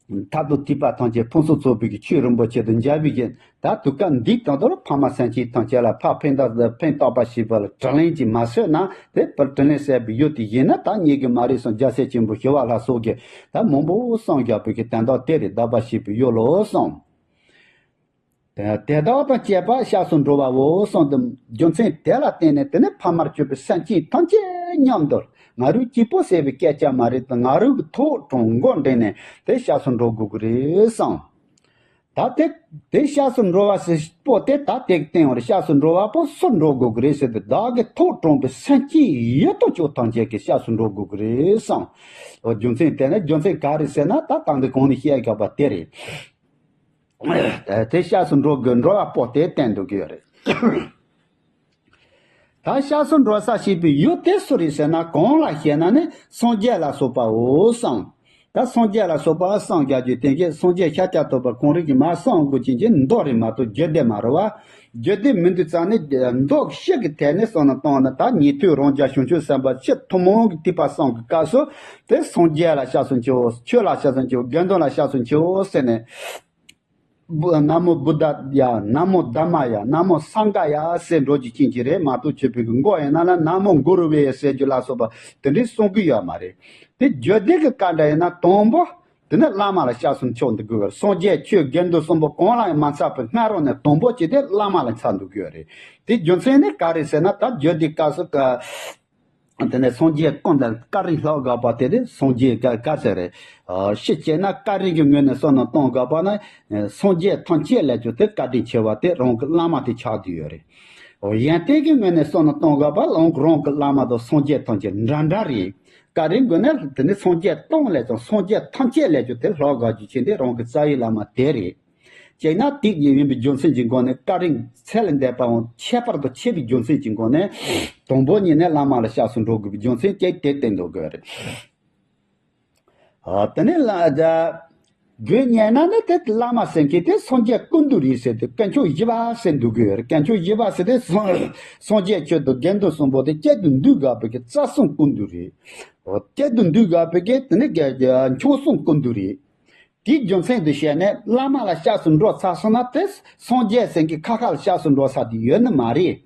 མཐར་ཐུག་ཐེག་པ་ཐམས་ཅད་ཕུན་སུམ་ཚོགས་པའི་ཆོས་རིན་པོ་ཆེ་དང་མཇལ་བའི་གི་ད་དུས་སྐབས་འདིའི་དང་དུ་ལ་ཕ་མ་སེམས་ཅན་ཐམས་ཅད་ལ་ཕར་ཕན་བཏགས་ཕན་བཏགས་པ་ཞེས་པ་ལ་དྲིན་ལན་ཅིག་མ་གསོས་ན་དེ་བར་དྲིན་ལན་གསོས་པའི་ཡུལ་དེ་ཡིན་ན་ད་རྙེད་གི་མ་རེད་གསུངས། རྒྱལ་སྲས་ཆེན་པོ་ཞི་བ་ལྷ་སོགས་ཀྱིས་ད་མང་པོ་གསུངས་བཞག་པའི་གི་དོན་དག་དེ་རེད། གདགས་པ་ཞེས་པའི་ཡུལ་ལོ་གསུངས། དེ་དག་དང་བཅས་པ་སྐྱབས་སུ་འགྲོ་བའོ་གསུངས་ཏེ། རྒྱུ་མཚན་དེ་ལ་བརྟེན་ནས་དེ་ནི་ཕ་མར་གྱུར་པའི་སེམས་ཅན་ཐམས་ཅད་མཉམ་དུ་ང་རང་གཅིག་པོ་ཟེར་བའི་སྐད་ཆ་མ་རེད་དེ། ང་རང་གི་ཐོག་དྲུང་མགོ་འདྲེན་ནས་དེ་སྐྱབས་སུ་འགྲོ་དགོས་ཀྱི་རེད་གསུངས། ད་དེ་དེ་སྐྱབས་སུ་འགྲོ་བ་ཟེར་པོ་དེ་ད་དེ་གི་སྟེང་བར་སྐྱབས་སུ་འགྲོ་བ་པོ་སུ་འགྲོ་དགོས་ཀྱི་རེད་ཟེར་ཏེ། བདག་གི་ཐོག་དྲུང་པའི་སེམས་ཅན་ཡོད་དོ་ཅོག་ཐམས་ཅད་ཀྱིས་སྐྱབས་སུ་འགྲོ་དགོས་ཀྱི་རེད་གསུངས། འོ་རྒྱུ་མཚན་དེ་ནི་རྒྱུ་མཚན་ག་རེ་ཟེར་ན་ད་དང་དེ་གོང་ནས་བཤད་བཞག་པ་དེ་རེད། དེ་སྐྱབས་སུ་འགྲོ་དགོས་འགྲོ་བ་པོ་དེ་བསྟན་འདུག་གི་ཡོད་རེད། ད་སྐྱབས་སུ་འགྲོ་ས་ཞེས་པའི་ཡུལ་དེ་སུ་རེད་ཟེར་ན། གང་ལ་ཞེ་ན་ནི་སངས་རྒྱས་ལ་སོགས་པའོ་གསུངས། ད་སངས་རྒྱས་ལ་སོགས་པ་གསུངས་བཞག་རྒྱུ་དེ་གས་སངས་རྒྱས་ཤཱཀྱ་ཐུབ་པ་གང་རིགས་ཀྱི་མ་གསུངས་དགོས་ཀྱི་ཅན་མདོ་རེད་མ་གཏོགས་རྒྱུད་སྡེ་མ་རེད་བ། རྒྱུད་སྡེ་མི་འདུག་ཙང་ནི་མདོ་སྤྱི་གི་ཐད་ནས་བསམ་བློ་བཏང་ན། ད་ཉན་ཐོས་རང་རྒྱལ་བྱང་ཆུབ་སེམས་དཔའ་ཆེས་ཐུན་མོང་གི་ཐེག་པ་གསུམ་གྱི་སྐབས་སུ་དེ་སངས་རྒྱས་ལ་སྐྱབས་སུ་མཆིའོ། ཆོས་ལ་སྐྱབས་སུ་མཆིའོ། དགེ་འདུན་ལ་སྐྱབས་སུ་མཆིའོ་ཟེར་ནས། བུ་ན་མོ་བུདྡྷ་ཡ། ན་མོ་དྷརྨ་ཡ། ན་མོ་སངྒྷ་ཡ་ཟེར་འགྲོ་རྒྱུ་ཅན་གྱི་རེད་མ་གཏོགས་ཆོས་པའི་གི་མགོ་ཡིན་ན་ལ་ན་མོ་གུ་རུ་ཝེ་ཟེར་རྒྱུ་ལ་སོགས་པ་དེ་འདྲའི་གསུང་གི་ཡོད་མ་རེད། དེ་རྒྱུད་སྡེ་གི་བཀའ་འདྲ་ཡིན་ན་དང་པོ་དེ་ནི་བླ་མ་ལ་སྐྱབས་སུ་མཆིའོ་འདི་དགོས་པར། སངས་རྒྱས་ཆོས་དགེ་འདུན་གསུམ་པོ་གང་ལ་ཡང་མ་འཚམ་པའི་སྔ་རོལ་ནས་དང་པོ་བྱས་ཏེ་བླ་མ་ལ་འཚམ་འདུག་གི་ཡོད་རེད། དེ་རྒྱུ་མཚན་ནི་ག་རེ་ཟེར་ན། ད་རྒྱུད་སྡེ་སྐབས་སུ་ཀ་དེ་ནས་སངས་རྒྱས་ཀུན་ལ་བཀའ་དྲིན་བསླབ་དགོས་པ་དེ་དེ་སངས་རྒྱས་བཀའ་བཀའ་ཟེར་རེད། ཨ་ཤི་བྱས་ན་བཀའ་དྲིན་གྱི་ངོས་ནས་བསམ་བློ་གཏོང་དགོས་པ་ན། སངས་རྒྱས་ཐམས་ཅད་ལས་ཀྱང་དེ་བཀའ་དྲིན་ཆེ་བ་དེ་རང་གི་བླ་མ་དེ་ཆགས་བསྡད་ཡོད་རེད། ཡོན་ཏན་གྱི་ངོས་ནས་བསམ་བློ་གཏོང་དགོས་པ་རང་རང་གི་བླ་མ་དང་སངས་རྒྱས་ཐམས་ཅད་འདྲ་འདྲ་རེད། བཀའ་དྲིན་ངོས་ནས་དེ་ནི་སངས་རྒྱས་སྟོང་ལས་ཀྱང་སངས་རྒྱས་ཐམས་ཅད་ལས་ཀྱང་དེ་ལྷག་དགོས་རྒྱུ་ཅན་དེ་རང་གི་རྩ་བའི་བླ་མ་དེ་རེད། གཅིག་ན་དེ་ཡིན་པའི་རྒྱུ་མཚན་གྱི་སྒོ་ནས་བཀའ་དྲིན་ཚད་ལས་འདས་པའང་ཁྱད་པར་དུ་ཆེ་བའི་རྒྱུ་མཚན་གྱི་སྒོ་ནས་དང་པོ་ཉིད་ནས་བླ་མ་ལ་སྐྱབས་སུ་འགྲོ་དགོས་པའི་རྒྱུ་མཚན་གཅིག་དེ་བསྟན་འདུག་གི་རེད། ཨ་དེ་ནས་ལ་ད་དགོས་ཉན་ན་ནི་དེ་བླ་མ་ཟེར་མཁན་དེ་སངས་རྒྱས་ཀུན་འདུས་རེད་ཟེར་ཏེ་དཀོན་མཆོག་བཞི་པ་ཟེར་འདུག་གི་ཡོད་རེད། དཀོན་མཆོག་བཞི་པ་ཟེར་ཏེ་སངས་སངས་རྒྱས་ཆོས་དང་དགེ་འདུན་གསུམ་པོ་དེ་གཅིག་ཏུ་འདུས་དགོས་པའི་གི་རྩ་གསུམ་ཀུན་འདུས་རེད། འོ་གཅིག་ཏུ་འདུས་དགོས་པའི་གི་དེ་ནི་ག་མཆོག་གསུམ་ཀུན་འདུས་རེད། དེའི་རྒྱུ་མཚན་དུ་བཤད་ནས་བླ་མ་ལ་སྐྱབས་སུ་འགྲོ་ཚར་སོང་ན་དེ་སངས་རྒྱས་ཟེར་མཁན་ཁ་ཁ་ལ་སྐྱབས་སུ་འགྲོ་ས་དེ་ཡོད་ནི་མ་རེད།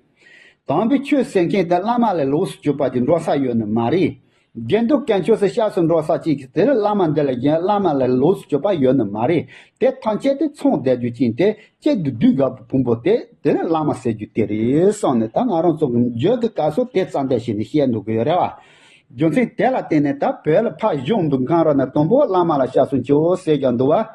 དམ་པའི་ཆོས་ཟེར་མཁན་དེ་བླ་མ་ལས་ལོགས་སུ་གྱུར་པ་ཅིག་འགྲོ་ས་ཡོད་ནི་མ་རེད། དགེ་འདུན་དཀོན་མཆོག་ཟེར་སྐྱབས་སུ་འགྲོ་ས་ཅིག་དེ་ནི་བླ་མ་འདི་ལ་རྒན་བླ་མ་ལས་ལོགས་སུ་གྱུར་པ་ཡོད་ནི་མ་རེད། དེ་ཐམས་ཅད་དེ་ཚང་བསྡད་རྒྱུ་ཅན་དེ་གཅིག་ཏུ་བསྡུས་དགོས་པའི་ཕུང་པོ་དེ་དེ་ནི་བླ་མ་ཟེར་རྒྱུ་དེ་རེད་བསམ་ནས། ད་ང་རང་ཚོ་གི་བརྗོད་ཀྱི་སྐབས་སུ་དེ་རྩ་འདེབས་བྱས་ནས་བཤད་འདུག་གི་ཡོད་རེད་བ། རྒྱུ་མཚན་དེ་ལ་བརྟེན་ནས་ད་བོད་ལ་ཕར་བཞུགས་འདུག་མཁན་ར་ན་དང་པོ་བླ་མ་ལ་སྐྱབས་སུ་མཆིའོ་ཟེར་ཀྱང་འདུག་བ།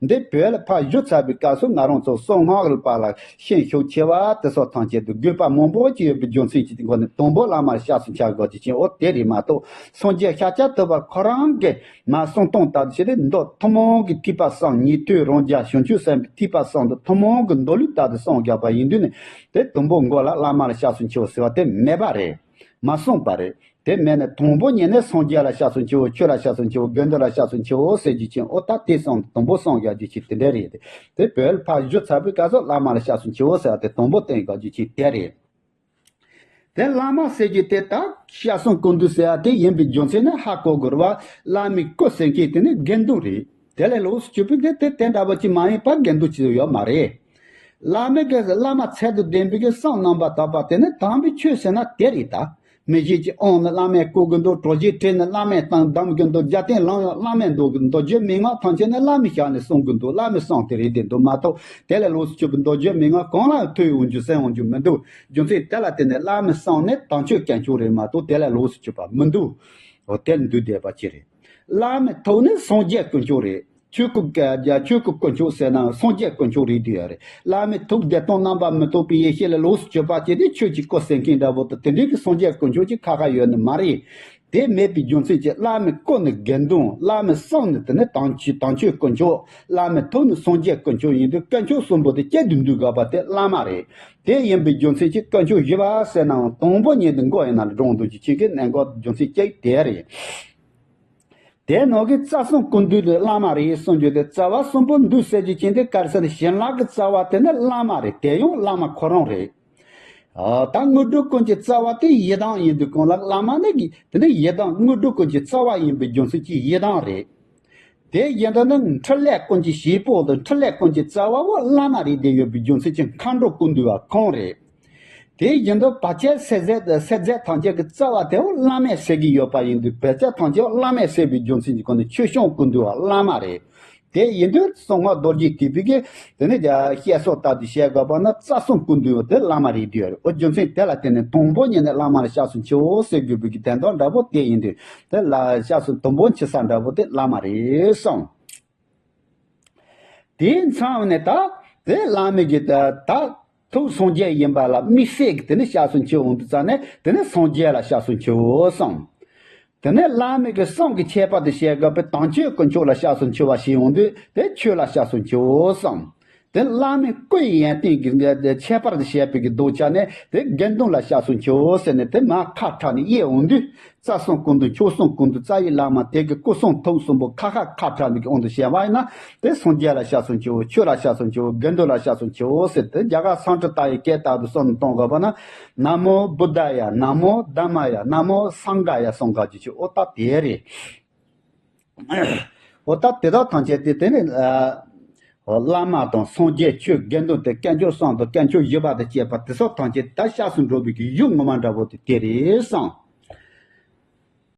འདི་བོད་ལ་ཕར་བཞུགས་ཚར་བའི་སྐབས་སུ་ང་རང་ཚོ་གསང་སྔགས་ལ་པ་ལ་ཤན་ཤུགས་ཆེ་བ་དེ་སོགས་ཐམས་ཅད་དུ་དགོས་པ་མང་པོ་ཅིག་ཡོད་པའི་རྒྱུ་མཚན་གྱི་སྒོ་ནས་དང་པོ་བླ་མ་ལ་སྐྱབས་སུ་འཆར་དགོས་ཀྱི་ཅན་འོ་དེ་རེད་མ་གཏོགས། སངས་རྒྱས་ཤཱཀྱ་ཐུབ་པ་ཁོ་རང་གི་མ་གསུང་སྟངས་ལྟར་དུ་བྱས་ཏེ་མདོ་ཐུན་མོང་གི་ཐེག་པ་གསུམ་ཉན་ཐོས་རང་རྒྱལ་བྱང་ཆུབ་སེམས་དཔའི་ཐེག་པ་གསུམ་དུ་ཐུན་མོང་གི་མདོ་ལུགས་ལྟར་དུ་གསུངས་བཞག་པ་ཡིན་དུས་ནས་དེ་དང་པོ་མགོ་ལ་བླ་མ་ལ་སྐྱབས་སུ་མཆིའོ་ཟེར་བ་དེ་མེད་པ་རེད། མ་གསུངས་པ་རེད། དེ་མེད་ནས་དང་པོ་ཉིད་ནས་སངས་རྒྱས་ལ་སྐྱབས་སུ་མཆིའོ། ཆོས་ལ་སྐྱབས་སུ་མཆིའོ། དགེ་འདུན་ལ་སྐྱབས་སུ་མཆིའོ་ཟེར་རྒྱུ་ཅན་འོ་ད་དེ་གསུངས་དང་པོ་གསུངས་ཡག་རྒྱུ་ཅན་དེ་འདྲ་རེད། དེ་བོད་ལ་ཕར་བཞུགས་ཚར་བའི་སྐབས་སུ་བླ་མ་ལ་སྐྱབས་སུ་མཆིའོ་ཟེར་བ་དེ་དང་པོ་བསྟན་ཡག་རྒྱུ་ཅན་དེ་རེད། དེ་བླ་མ་ཟེར་རྒྱུ་དེ་ད་སྐྱབས་སུ་སྐུ་མདུན་ཟེར་བ་དེ་ཡིན་པའི་རྒྱུ་མཚན་ནི་ཧ་གོ་དགོས་རེད་བ། བླ་མའི་སྐུ་ཟེར་མཁན་དེ་ནི་དགེ་འདུན་རེད། དེ་ལས་ལོགས་སུ་གྱུར་པའི་དེ་དེ་དེ་འདྲ་བ་ཅིག་མ་ཡིན་པར་དགེ་འདུན་ཅིག་ཡོད་མ་རེད། བླ་མའི་གི་བླ་མ་ཚད་དུ་ལྡན་པའི་གི་གསང་རྣམ་པར་དག་པ་དེ་ནི་དམ་པའི་ཆོས་ཟེར་ན་དེ་རེད་ད། མི་ཞིག་གི་དབང་ནི་བླ་མས་བསྐུར་གི་འདུག་གྲོ་ཞིབ་ཁྲིད་ནི་བླ་མས་བཏང་གདམ་གི་འདུག་རྒྱབ་རྟེན་ལངས་ཡང་བླ་མས་འདོགས་གི་འདུག་རྒྱུ་མན་ངག་ཐམས་ཅད་ནི་བླ་མའི་ཞལ་ནས་གསུང་གི་འདུག་བླ་མའི་གསུང་དེ་རེད་དེ་འདུག་མ་གཏོགས་དེ་ལས་ལོགས་སུ་གྱུར་པའི་མདོ་རྒྱུད་མན་ངག་གང་ལ་ཐོས་འོང་རྒྱུ་གསན་འོང་རྒྱུ་མི་འདུག་རྒྱུ་མཚན་དེ་ལ་བརྟེན་ནས་བླ་མའི་གསུང་ནི་དམ་ཆོས་དཀོན་མཆོག་རེད་མ་གཏོགས་དེ་ལས་ལོགས་སུ་གྱུར་པ་མི་འདུག་འོ་དེར་འདུས་བསྡད་པ་ཅི་རེད། བླ་མའི་ཐུགས་ནི་སངས་རྒྱས་དཀོན་མཆོག་རེད། ཆོས་སྐུ་ཆོས་སྐུ་དཀོན་མཆོག་ཟེར་ན་སངས་རྒྱས་དཀོན་མཆོག་རེད་དུས་ཡ་རེད། བླ་མའི་ཐུགས་བདེ་སྟོང་རྣམ་པར་མི་རྟོག་པའི་ཡེ་ཤེས་ལ་ལོགས་སུ་གྱུར་པ་བྱས་ཏེ་ཆོས་ཀྱི་སྐུ་ཟེར་མཁན་འདྲ་པོ་དང་དེ་འདྲའི་གི་སངས་རྒྱས་དཀོན་མཆོག་ཅིག་ཁ་ཁ་ཡོད་ནི་མ་རེད། དེ་མེད་པའི་རྒྱུ་མཚན་གྱིས་བླ་མའི་སྐུ་ནི་དགེ་འདུན། བླ་མའི་གསུང་ནི་དེ་ནི་དམ་ཆོས་དམ་ཆོས་དཀོན་མཆོག་བླ་མའི་ཐུགས་ནི་སངས་རྒྱས་དཀོན་མཆོག་ཡིན་དུས་དཀོན་མཆོག་གསུམ་པོ་དེ་གཅིག་ཏུ་འདུས་དགོས་པ་དེ་བླ་མ་རེད། དེ་ཡིན་པའི་རྒྱུ་མཚན་གྱིས་དཀོན་མཆོག་བཞི་པ་ཟེར་ནའང་དང་པོ་ཉིད་དུ་མགོ་ཡིན་ན་ལ་འགྲོ་འདུག་ཅིག་ཅིག་གི་གནད་འགག་རྒྱུ་མཚན་གཅིག་དེ་རེད། དེ་ནང་གི་རྩ་གསུམ་སྐུ་མདུན་དེ་བླ་མ་རེད་གསུང་རྒྱུ་དེ་རྩ་བ་གསུམ་པོ་མདུན་ཟེར་རྒྱུ་ཅན་དེ་ག་རེ་ཟེར་ན་བྱིན་རླབས་ཀྱི་རྩ་བ་དེ་ནི་བླ་མ་རེད། དེ་ཡང་བླ་མ་ཁོ་རང་རེད། ཨ་ད་དངོས་གྲུབ་ཀུན་གྱི་རྩ་བ་དེ་ཡི་དམ་ཡིན་དུས་གང་ལ་བླ་མ་ནི་གི་དེ་ནི་ཡི་དམ་དངོས་གྲུབ་ཀུན་གྱི་རྩ་བ་ཡིན་པའི་རྒྱུ་མཚན་གྱིས་ཡི་དམ་རེད། དེ་ཡིན་དུས་ནི་འཕྲིན་ལས་ཀུན་གྱི་བྱེད་པོ་དང་འཕྲིན་ལས་ཀུན་གྱི་རྩ་བ་བོ་བླ་མ་རེད་དེ་ཡོད་པའི་རྒྱུ་མཚན་གྱིས་མཁའ་འགྲོ་སྐུ་མདུན་བ་ཁོང་རེད། དེ་བཞིན་དུ་བར་ཆད་སེལ་མཛད་སེལ་མཛད་ཐམས་ཅད་ཀྱི་རྩ་བ་དེ་བོ་བླ་མས་སེལ་གྱི་ཡོད་པ་ཡིན་དུས་བར་ཆད་ཐམས་ཅད་བླ་མས་སེལ་བའི་རྒྱུ་མཚན་གྱི་སྒོ་ནས་ཆོས་སྐྱོང་སྐུ་མདུན་བ་བླ་མ་རེད། དེ་ཡིན་དུས་གསང་སྔགས་རྡོ་རྗེ་ཐེག་པའི་གི་དེ་ནི་བཤད་སྲོལ་ལྟར་དུ་བཤད་དགོས་པ་ན་རྩ་གསུམ་སྐུ་མདུན་བ་དེ་བླ་མ་རེད་དུས་ཡོད་རེད། འོ་རྒྱུ་མཚན་དེ་ལ་བརྟེན་ནས་དང་པོ་ཉིད་ནས་བླ་མ་ལ་སྐྱབས་སུ་མཆིའོ་ཟེར་དགོས་པའི་གི་དོན་དག་འདྲ་པོ་དེ་ཡིན་དུས་དེ་ལ་སྐྱབས་སུ་དང་པོ་མཆི་ས་འདྲ་པོ་དེ་བླ་མ་རེད་གསུངས། དེའི་མཚམས་ནས་ད་དེ་བླ་མའི་གི་ད་ད་ཐུགས་སངས་རྒྱས་ཡིན་པ་ལ་དམིགས་བསལ་གྱི་དེ་ནི་སྐྱབས་སུ་མཆི་འོང་དུས་ཙ་ནས་དེ་ནི་སངས་རྒྱས་ལ་སྐྱབས་སུ་མཆིའོ་གསུངས། དེ་ནས་བླ་མའི་གི་གསུང་གི་ཁྱད་པར་དུ་བཤད་དགོས་པའི་དམ་ཆོས་དཀོན་མཆོག་ལ་སྐྱབས་སུ་མཆི་བ་ཞིག་འོང་དུས་དེ་ཆོས་ལ་སྐྱབས་སུ་མཆིའོ་གསུངས། དེ་བླ་མའི་སྐུའི་ཡོན་ཏན་གྱི་ཁྱད་པར་དུ་བཤད་པའི་གི་ལྡོག་ཆ་ནས་དེ་དགེ་འདུན་ལ་སྐྱབས་སུ་མཆིའོ་ཟེར་ནས་དེ་མར་ཁ་ཕྲལ་ནས་དབྱེ་འོང་དུས། རྩ་གསུམ་སྐུ་མདུན་ཆོས་གསུམ་སྐུ་མདུན་རྩ་བའི་བླ་མ་དེ་གི་སྐུ་གསུང་ཐུགས་གསུམ་པོ་ཁ་ཁ་ཁ་ཕྲལ་ནས་ཀྱི་དབང་དུ་བྱས་པ་ཡིན་ན་དེ་སངས་རྒྱས་ལ་སྐྱབས་སུ་མཆིའོ། ཆོས་ལ་སྐྱབས་སུ་མཆིའོ། དགེ་འདུན་ལ་སྐྱབས་སུ་མཆིའོ་ཟེར་དེ་རྒྱ་གར་སཾ་སྐྲྀ་ཏ་ཡི་སྐད་ལྟར་དུ་གསུངས་ནས་གཏོང་དགོས་པ་ན། ན་མོ་བུདྡྷ་ཡ། ན་མོ་དྷརྨ་ཡ། ན་མོ་སངྒྷ་ཡ་གསུང་ག་རྒྱུ་ཆོས་འོ་ད་དེ་རེད། འོ་ད་དེ་དག་ཐམས་ཅད་དེ་དེ་ནི་བླ་མ་དང་སངས་རྒྱས་ཆོས་དགེ་འདུན་དེ་དཀོན་མཆོག་གསུམ་དང་དཀོན་མཆོག་བཞི་པ་དང་བཅས་པ་དེ་སོགས་ཐམས་ཅད་ད་སྐྱབས་སུ་འགྲོ་བའི་གི་ཡུལ་ངོ་མ་འདྲ་པོ་དེ་དེ་རེད་བསམ།